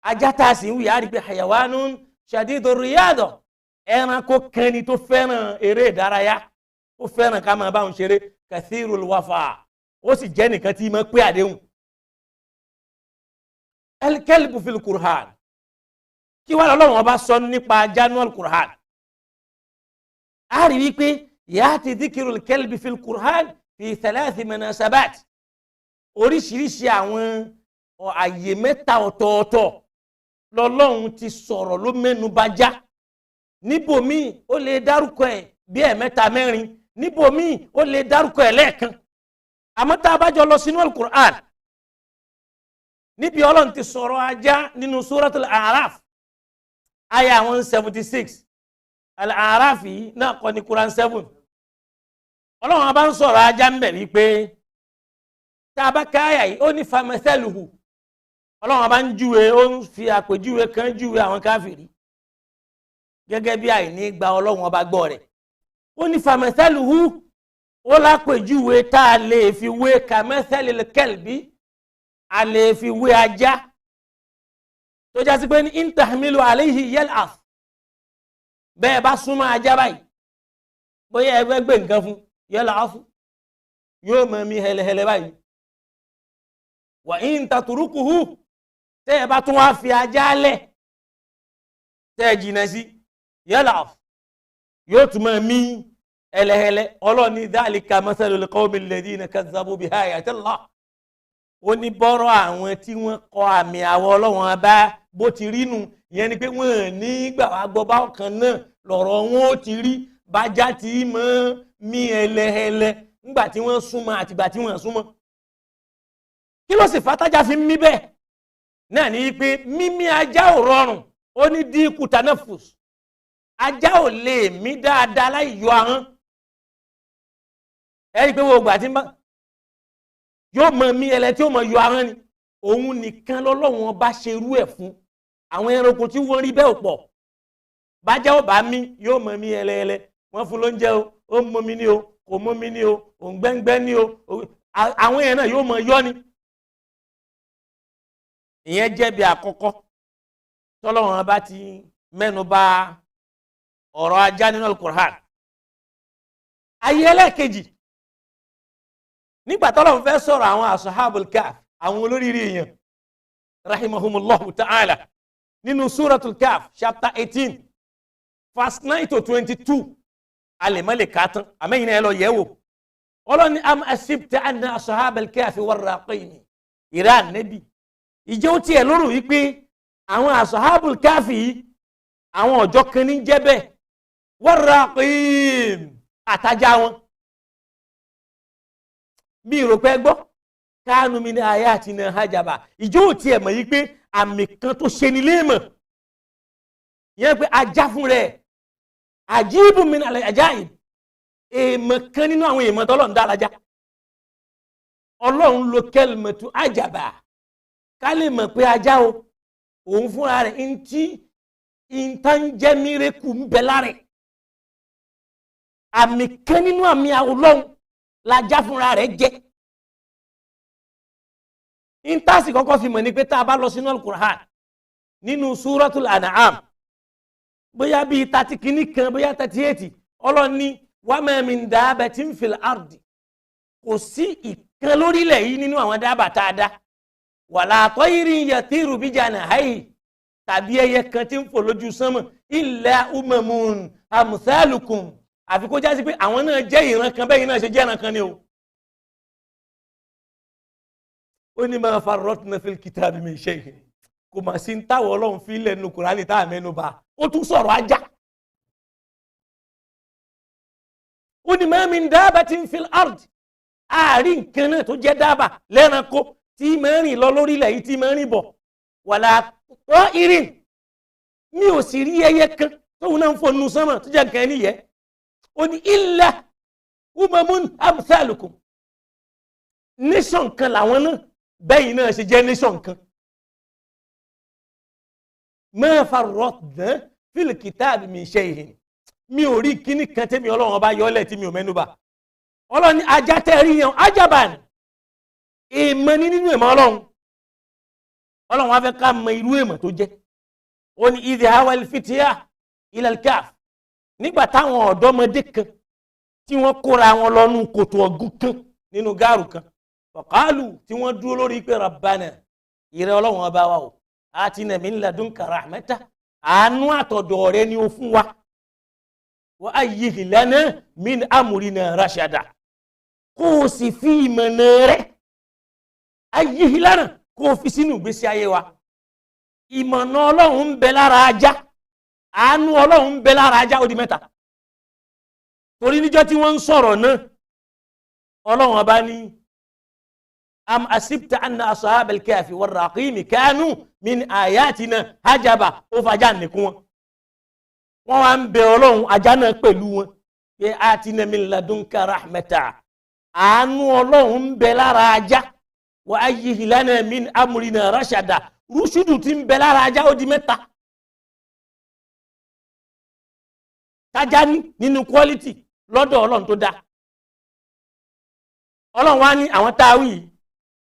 Ajá tá a sì ń wí, á rí pé hayawanun shadidur riyada, ẹranko kan ni tó fẹ́ràn eré ìdárayá, ó fẹ́ràn ká máa bá òun ṣeré, kathirul wafa, ó sì jẹ́ nìkan tí máa pé àdéhùn. Al-kalbu fil Qur'an, kí wàá lọ́wọ́ wọn bá sọ nípa ajá nú al-Qur'an? A rí wípé ya'ti dhikrul kalbi fil Qur'an fi thalathi munasabat, oríṣiríṣi àwọn àyè mẹ́ta ọ̀tọ̀ọ̀tọ̀ lọ́lọ́run ti sọ̀rọ̀ ló mẹ́nu bà já. Níbòmíì ó lè dárúkọ ẹ̀ bí ẹ̀mẹ́ta mẹ́rin, níbòmíì ó lè dárúkọ ẹ̀ lẹ́ẹ̀kan. Àmọ́ tá a bá jọ lọ sínú al-Qur'an, níbi Ọlọ́run ti sọ̀rọ̀ ajá nínú Suratul A'raf aya 176. Al-A'raf yìí náà kọ́ ní Quran 7. Ọlọ́run bá ń sọ̀rọ̀ ajá ń bẹ̀ wípé tá a bá ká àyà yìí, ó ní famathaluhu. Ọlọ́run bá ń júwe, ó ń fi àpèjúwe kan júwe àwọn káfìrí gẹ́gẹ́ bí àìní gba Ọlọ́run ọba gbọ́ rẹ̀. Ó ní famathaluhu, ó lápèjúwe tá a lè fi wé kamathalil kalbi, a lè fi wé ajá tó já sí pé ní intahmilu alayhi yal'ath, bẹ́ẹ̀ bá súnmọ́ ajá báyìí, bóyá ẹ fẹ́ gbé nǹkan fún, yal'ath, yóò mọ̀ mí hẹlẹhẹlẹ báyìí. Wa in tatrukuhu, tẹ́ ẹ bá tún wá fi ajá lẹ̀ tẹ́ ẹ jìnnà sí, yal'ath, yóò tún mọ̀ mí ẹlẹ́hẹ́lẹ́. Ọlọ́ni dhalika mathalul qawmil ladhina kazzabu bi ayatillah. Ó ní bọ́rọ̀ àwọn tí wọ́n kọ àmì àwọ̀ Ọlọ́run bá bó ti rí nu. Ìyẹn ni pé wọ́n ní gbà wá gbọ́ bá ọ̀kan náà lọ̀rọ̀ wọn ó ti rí. Bájá tí mọ́ mí ẹlẹ́hẹ́lẹ́ ńgbà tí wọ́n súnmọ́ àtìgbà tí wọ́n súnmọ́. Kí ló sì fàtájà fi mí bẹ́ẹ̀? Náà ní pé mímí ajá ò rọrùn, ó ní dínkù tanafus. Ajá ò lè mí dáadáa láì yọ ahọ́n. Ẹ rí i pé wo ìgbà tí yóò mọ mí ẹlẹ tí ó mọ yọ ahọ́n ni. Òun nìkan lọ́lọ́run ọba ṣerú ẹ̀ fún. Àwọn ẹranko tí wọ́n rí bẹ́ẹ̀ ò pọ̀. Bájá ò bá mí yóò mọ mí ẹlẹ́ẹlẹ́. Wọ́n fún lóúnjẹ o, ó mọ mi ní o, kò mọ mi ní o, òǹgbẹ́ngbẹ́ ní o, àwọn èèyàn náà yóò mọ yọ ni. Ìyẹn jẹ́ bí àkọ́kọ́ tọ́lọ́run ọba ti mẹ́nu bà ọ̀rọ̀ ajá nínú Al-Qur'an. Ayé ẹlẹ́ẹ̀kejì, nígbà tọ́lọ́run fẹ́ sọ̀rọ̀ àwọn Ashabul Kahf, àwọn olóríire èèyàn rahimahumullahu ta'ala, nínú Suratul Kahf chapter 18 verse 9 to 22, alẹ́mọ́lẹ̀ kàtán àmẹ́yìn náà ẹ lọ yẹ̀ wò. Ọlọ́ni am asibta anna Ashabal Kahfi warraqimi. Ìrà nẹ́bí ìjẹ́ ó tiẹ̀ lóru wípé àwọn Ashabul Kahfi yìí àwọn ọjọ́ kan ní jẹ́ bẹ́ẹ̀, warraqim àtajà wọn. Bí ìròpẹ́ gbọ́ kánú mi ní ayatina hajaba. Ìjọ ò tiẹ̀ mọ̀ yìí pé àmì kan tó ṣe ni léèmọ̀ yẹn pé ajá fún rẹ̀ àjíìbù mi ní àjáyìn, èèmọ̀ kan nínú àwọn èèmọ̀ tọ́lọ́run dá lajá. Ọlọ́run lo kẹlmẹ̀tù àjàbà ká lè mọ̀ pé ajá o, òun fúnra rẹ̀ ntí ìtànjẹ́ mírẹ́kù ń bẹ lára ẹ̀. Àmì kan nínú àmì Ọlọ́run lajá fúnra rẹ̀ jẹ́. Ìtàsí kọ́kọ́ fi mọ̀ ní pé tá a bá lọ sínú Al-Qur'an nínú Suratul An'am, bóyá bíi 30 kan, bóyá 38, Ọlọ́run ní wa ma min dabbatin fil ardi, kò sí ìkan lórílẹ̀ yìí nínú àwọn dábàá tá a dá, wala tayrin yatiru bi janahihi, tàbí ẹyẹ kan tí ń fò lójú sánmọ̀, illa umamun amthalukum, àfi kó jásí pé àwọn náà jẹ́ ìran kan bẹ́yìn náà ṣe jẹ́ ìran kan ni o. Ó ní ma farratna fil kitabi min shay'in, kò mà sí ń táwọ̀ Ọlọ́run fi lẹ́nu Kùránì tá a mẹ́nu bà. Ó tún sọ̀rọ̀ ajá. Ó ní ma min dabbatin fil ard, àárín nǹkan náà tó jẹ́ dábà lẹ́ranko tí máa ń rìn lọ lórílẹ̀ yìí, tí máa ń rìn bọ̀, wala ta'irin, mi ò sì rí ẹyẹ kan tóun náà ń fò nínú sánmà tó jẹ́ nǹkan ẹni yẹ. Ó ní illa umamun amthalukum, nation kan làwọn náà bẹ́yìn náà ṣe jẹ́ nation kan. Ma farratna fil kitabi min shay'in, mi ò rí kíní kan tẹ́mi Ọlọ́run ọba yọlẹ̀ tí mi ò mẹ́nubà. Ọlọ́run ní ajá tẹ́ rí yẹn ajaban, èèmọ̀ ní nínú èèmọ̀ Ọlọ́run. Ọlọ́run wá fẹ́ ká mọ irú èèmọ̀ tó jẹ́. Ó ní idh hawal fitya ila al-kahf, nígbà táwọn ọ̀dọ́mọdé kan tí wọ́n kóra wọn lọ́nu kòtò ọ̀gùn kan nínú gáàrù kan, faqalu, tí wọ́n dúró lórí pé rabbana, ìrẹ́ Ọlọ́run ọba wa o, atina min ladunka rahmata, àánú àtọ̀dọ̀ rẹ ni ó fún wa, wa ayyih lana min amrina rashada, kó o sì fi ìmọ̀nà rẹ ayyih lana, kó o fi sínú ìgbésí ayé wa. Ìmọ̀nà Ọlọ́run ń bẹ lára ajá, àánú Ọlọ́run ń bẹ lára ajá, ó di mẹ́ta. Torí níjọ́ tí wọ́n ń sọ̀rọ̀ náà, Ọlọ́run ọba ní am asibta anna ashabal kahfi warraqimi kanu min ayatina hajaba, ó fàájà nìkún wọn. Wọ́n wá ń bẹ Ọlọ́run ajá náà pẹ̀lú wọn pé atina min ladunka rahmata, àánú Ọlọ́run ń bẹ lára ajá, wa ayyih lana min amrina rashada, rúṣùdù tí ń bẹ lára ajá, ó di mẹ́ta. Tájá ní nínú quality lọ́dọ̀ Ọlọ́run tó dáa. Ọlọ́run wá ní àwọn táwí yìí,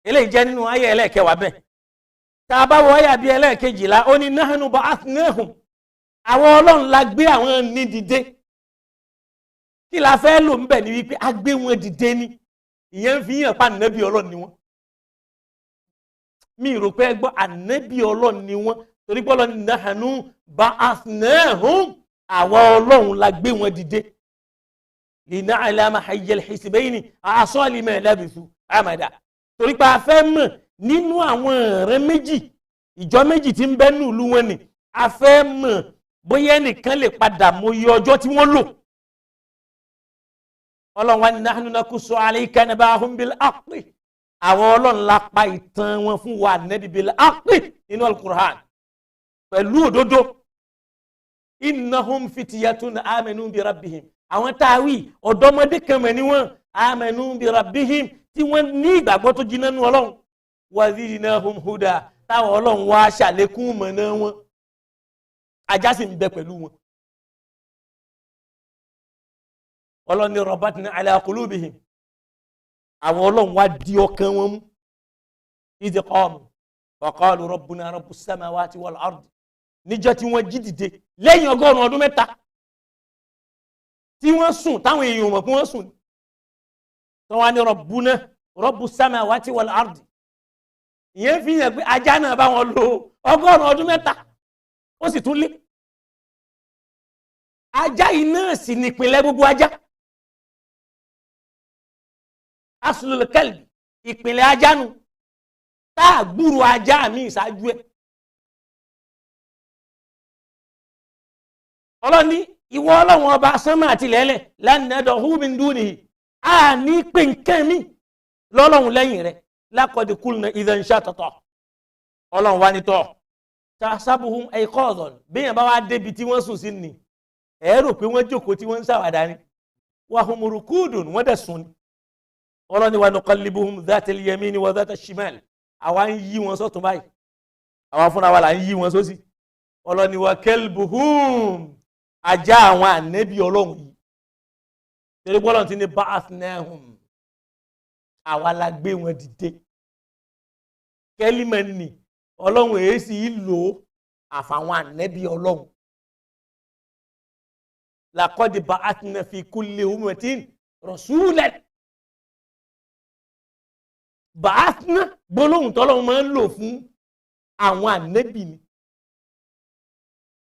eléyìí jẹ́ nínú ayé ẹlẹ́ẹ̀kẹwàá bẹ́ẹ̀. Tá a bá wọ ayé àbí ẹlẹ́ẹ̀kejìlá, ó ní nahnu ba'athnahum, àwọn Ọlọ́run la gbé àwọn ní dìde. Kí la fẹ́ lò ń bẹ̀ ni wípé a gbé wọn dìde ni. Ìyẹn ń fi hàn pa ànábì Ọlọ́run ni wọ́n. Mi rò pé gbọ́ ànábì Ọlọ́run ni wọ́n, torí pé Ọlọ́run ní nahnu ba'athnahum, àwọn Ọlọ́run la gbé wọn dìde. Lina'lama hayyal hisbayni àṣọ lima labithu amada. Torí pé a fẹ́ mọ̀ nínú àwọn ọ̀rẹ́ méjì, ìjọ méjì tí ń bẹ nínú ìlú wọn ni a fẹ́ mọ̀ bóyá ẹnìkan lè padà mọ iye ọjọ́ tí wọ́n lò. Ọlọ́run wa ní nahnu naqussu alayka naba'ahum bil haqqi. Àwọn Ọlọ́run la pa ìtàn wọn fún wa nẹ́bí bil haqqi nínú al-Qur'an pẹ̀lú òdodo. Innahum fityatun amanu bi rabbihim. Àwọn táwí ọ̀dọ́mọdé kan mọ̀ ní wọ́n, amanu bi rabbihim, tí wọ́n ní ìgbàgbọ́ tó jiná nú Ọlọ́run. Wa zidnahum huda, táwọn Ọlọ́run wá ṣàlékún mọ̀nà wọn. Ajá sì ń bẹ pẹ̀lú wọn. Ọlọ́run ní rabatna ala qulubihim. Àwọn Ọlọ́run wá di ọkàn wọn mú. Idh qamu wa qalu rabbuna rabbus samawati wal ardi. Níjọ́ tí wọ́n jí dìde lẹ́yìn 100 ọdún mẹ́ta tí wọ́n sùn táwọn èèyàn mọ̀ pé wọ́n sùn. Tí wọ́n á ní rabbuna rabbus samawati wal ardi. Ìyẹn fi hàn pé ajá náà bá wọn lò 100 ọdún mẹ́ta, ó sì tún lé. Ajá yìí náà sì nípìnlẹ̀ gbogbo ajá. Aslul kalbi, ìpìlẹ̀ ajá nu, tá a gbúrò ajá mi ìṣáájú ẹ̀. Ọlọ́ni ìwọ Ọlọ́run ọba sánmà àti lẹ́lẹ̀ lan nad'u min dunihi, a ní pé nǹkan mi lọ́lọ́run lẹ́yìn rẹ̀. Laqad qulna idhan shatata. Ọlọ́run wá ní tọ́ tahsabuhum ayqadhan, bíyàn bá wá débi tí wọ́n sùn sí ni ẹ rò pé wọ́n jókòó tí wọ́n ń ṣàwàdà ni, wa hum rukudun, wọ́n dẹ̀ sùn ni. Ọlọ́ni wa nuqallibuhum dhatal yamini wa dhata shimal, àwa ń yí wọn sọ́tún báyìí, àwa fúnra wa là ń yí wọn sósì. Ọlọ́ni wa kalbuhum, ajá àwọn ànẹ́bí Ọlọ́run yìí, torí bọ́lọ̀ ti ní ba'athnahum, àwa la gbé wọn dìde. Kẹ́límẹ̀ nì Ọlọ́run èyí sì lò àfàwọn ànẹ́bí Ọlọ́run. Laqad ba'athna fi kulli ummatin rasulan. Ba'athna gbólóhùn tọ́lọ́run máa ń lò fún àwọn ànẹ́bí ni.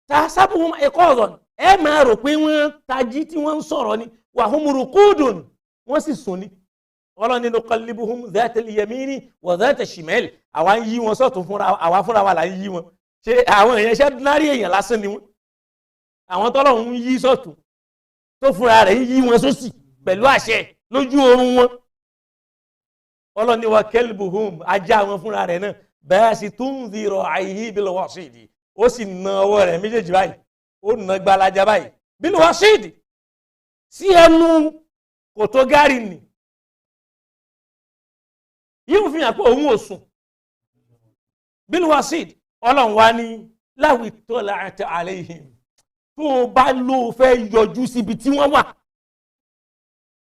Tahsabuhum ayqadhan, ẹ máa rò pé wọ́n tají tí wọ́n ń sọ̀rọ̀ ni, wa hum ruqudun, wọ́n sì sùn ni. Ọlọ́run ní nuqallibuhum dhatal yamini wa dhata shimal, àwa ń yí wọn sọ́tún fúnra àwa fúnra wa là ń yí wọn. Ṣé àwọn èèyàn ṣẹ́ nárí èèyàn lásán ni wọ́n? Àwọn tọ́lọ́run ń yí sọ́tún tó fúnra rẹ̀ ń yí wọn sósì pẹ̀lú àṣẹ lójú oorun wọn. Ọlọ́run ní wa kalbuhum, ajá wọn fúnra rẹ̀ náà basitun dhira'ayhi bil wasidi, ó sì na ọwọ́ rẹ̀ méjèèjì báyìí, ó na gbalaja báyìí bil wasidi sí ẹnu kòtò gárì nì. Yíò fi hàn pé òun ò sùn. Bil wasid, Ọlọ́run wá ní law ittala'ta alayhim, tó o bá ló fẹ́ yọjú síbi tí wọ́n wà,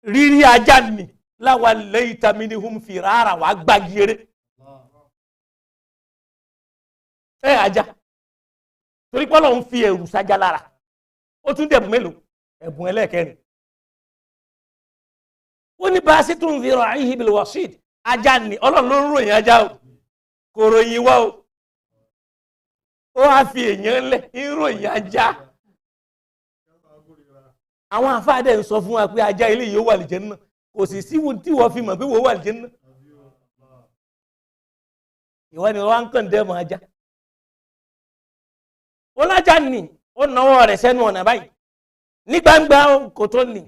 rírí ajá nì, lawallayta minhum firara, wàá gbági eré. Ẹ ajá, torí pé Ọlọ́run fi ẹ̀rù sájá lára. Ó tún dẹ̀bùn mélòó? Ẹ̀bùn ẹlẹ́ẹ̀kẹrin. Ó ní basitun dhira'ihi bil wasid, ajá ni Ọlọ́run ló ń ròyìn ajá o, kò ròyìn wá o. Ó wá fi èèyàn lẹ̀ ń ròyìn ajá. Àwọn àfáàdé ń sọ fún wa pé ajá ilé yìí ó wà lìjẹ́ náà, kò sì síwò tí wọ́n fi mọ̀ pé wọ́n wà lìjẹ́ náà. Ìwọ ni wọ́n ń kàn dẹ́mọ̀ ajá. Ó lájá ni ó náwó rẹ̀ sẹ́nu ọ̀nà báyìí ní gbangba kò tó ní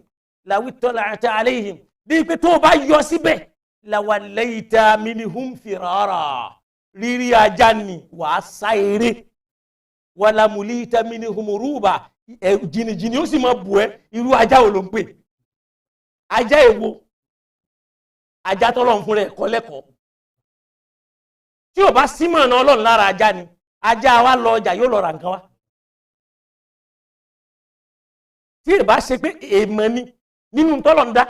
lawi tala'ta alayhim, bíi pé tó o bá yọ síbẹ̀ lawallayta minhum firara, rírí ajá ni wàá sá eré, walamulita minhum ruba, jìnnìjìnnì ó sì máa bù ẹ́. Irú ajá wo ló ń pè? Ajá èwo? Ajá tọ́lọ́run fún rẹ̀ kọ́ lẹ́kọ̀ọ́. Tí ò bá símọ̀ ọ̀nà Ọlọ́run lára ajá ni, ajá wa lọ ọjà yóò lọ ra nǹkan wa. Tí ì bá ṣe pé èèmọ̀ ni nínú tọ́lọ̀ ń dá,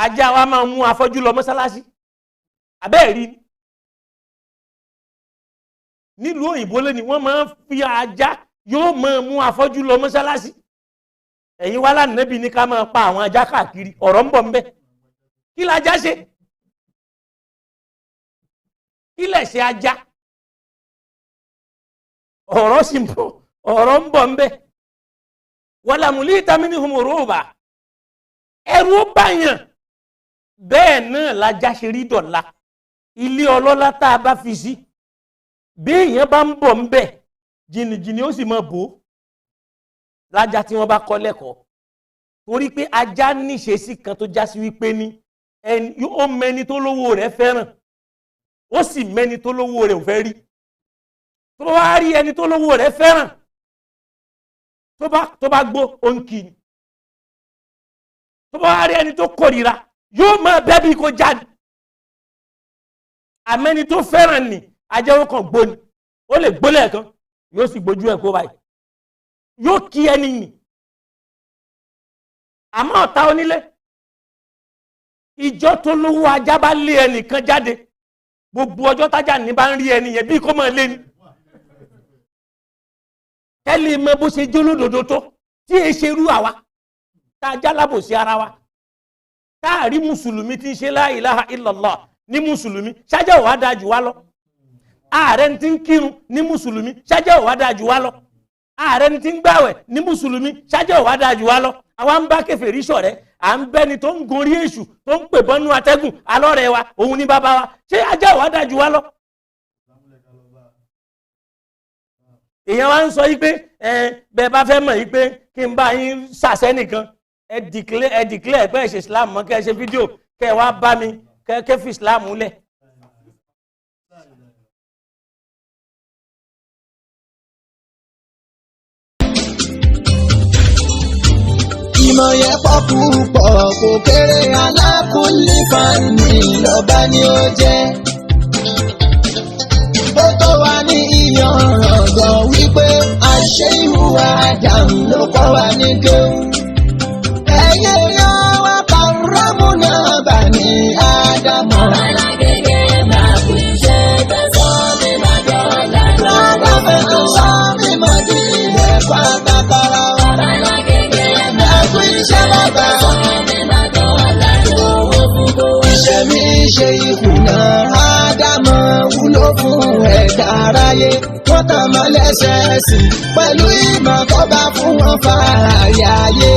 ajá wa máa mú afọ́jú lọ mọ́sálásí, àbẹ́ẹ̀ rí ni. Nílùú òyìnbó lẹ́ni wọ́n máa ń fi ajá yóò máa mú afọ́jú lọ mọ́sálásí. Ẹ̀yin wá lánàbí ní ká máa pa àwọn ajá káàkiri, ọ̀rọ̀ ń bọ̀ ńbẹ̀. Kí lajá ṣe? Kí lẹ̀ ṣe ajá? Ọ̀rọ̀ sì ń bọ̀, ọ̀rọ̀ ń bọ̀ ńbẹ̀. Wàlàmùlí ìtàmínì hùmùrùbà, ẹ̀rù ó báyàn. Bẹ́ẹ̀ náà lajá ṣe rí dọ̀la. Ilé ọlọ́lá tá a bá fi sí, bí èèyàn bá ń bọ̀ ń bẹ̀, jìnnìjìnnì ó sì máa bò ó. Lájá tí wọ́n bá kọ́ lẹ́kọ̀ọ́, torí pé ajá níṣe sí kan tó já sí wípé ní ẹni ó mẹni tó lówó rẹ̀ fẹ́ràn, ó sì mẹni tó lówó rẹ̀ ò fẹ́ rí. Tó bá wá rí ẹni tó lówó rẹ̀ fẹ́ràn, tó bá gbó, ó ń kí ni. Tó bá wá rí ẹni tó kórìíra, yóò máa bẹ́ bí kò jáde. Àmẹ́ni tó fẹ́ràn ni ajẹ́wọ́ kan gbó ni, ó lè gbó lẹ́ẹ̀kan, yóò sì gbójú ẹ̀ kó báyìí, yóò kí ẹni nì. Àmọ́ ọ̀tá onílé, ìjọ tó lówó ajá bá lé ẹnìkan jáde, gbogbo ọjọ́ tájà ní bá ń rí ẹni yẹn bí kò máa lé ni. Kẹ́lẹ́ mọ bó ṣe jólódodo tó, tí e ṣe irú àwa tá a jálábòsí ara wa, tá a rí mùsùlùmí tí ń ṣe la ilaha illallah ní mùsùlùmí, ṣájà ò wá dáa jù wá lọ. Ààrẹ ní ti ń kírun ní mùsùlùmí, ṣájà ò wá dáa jù wá lọ. Ààrẹ ní ti ń gbàwẹ̀ ní mùsùlùmí, ṣájà ò wá dáa jù wá lọ. Àwa ń bá kèfèrí ṣọ̀rẹ́, à ń bẹ́ni tó ń gorí èṣù, tó ń pè bọ́nú atẹ́gùn alọ́rẹ̀ wa, òun ní bàbá wa. Ṣé ajá ò wá dáa jù wá lọ? Èèyàn wa ń sọ yí pé ẹ bẹ́ẹ̀ bá fẹ́ mọ̀ yí pé kí n bá yín ṣàṣẹ nìkan, ẹ declare pé ẹ ṣe Islam mọ́, kẹ́ ẹ ṣe fídíò, kẹ́ ẹ wá bá mi, kẹ́ fi Islam lẹ̀. Ìmọ̀ yẹn pọ̀ púpọ̀ kò kéré, alákùnlé fani lọ́ba ni ó jẹ́. Ó tó wa ní ìyànràn gan wípé àṣẹ ìhùwà Ádámù ló kọ́ wa ní kéwú. Ẹyẹ yan wa kàrámù náà bà ní Ádámù. Ádámù tó sọ mímọ́ di ilẹ̀ pátákárá wa. Ẹkú iṣẹ́ bàbá. Iṣẹ́ mi ṣe ìkùnà Ádámọ̀ wúlò fún ẹ̀dá aráyé. Wọ́n tàn mọ́ lẹ́sẹ̀ẹ́sì pẹ̀lú ìmọ̀ tó bá fún wọn fààyè ayé.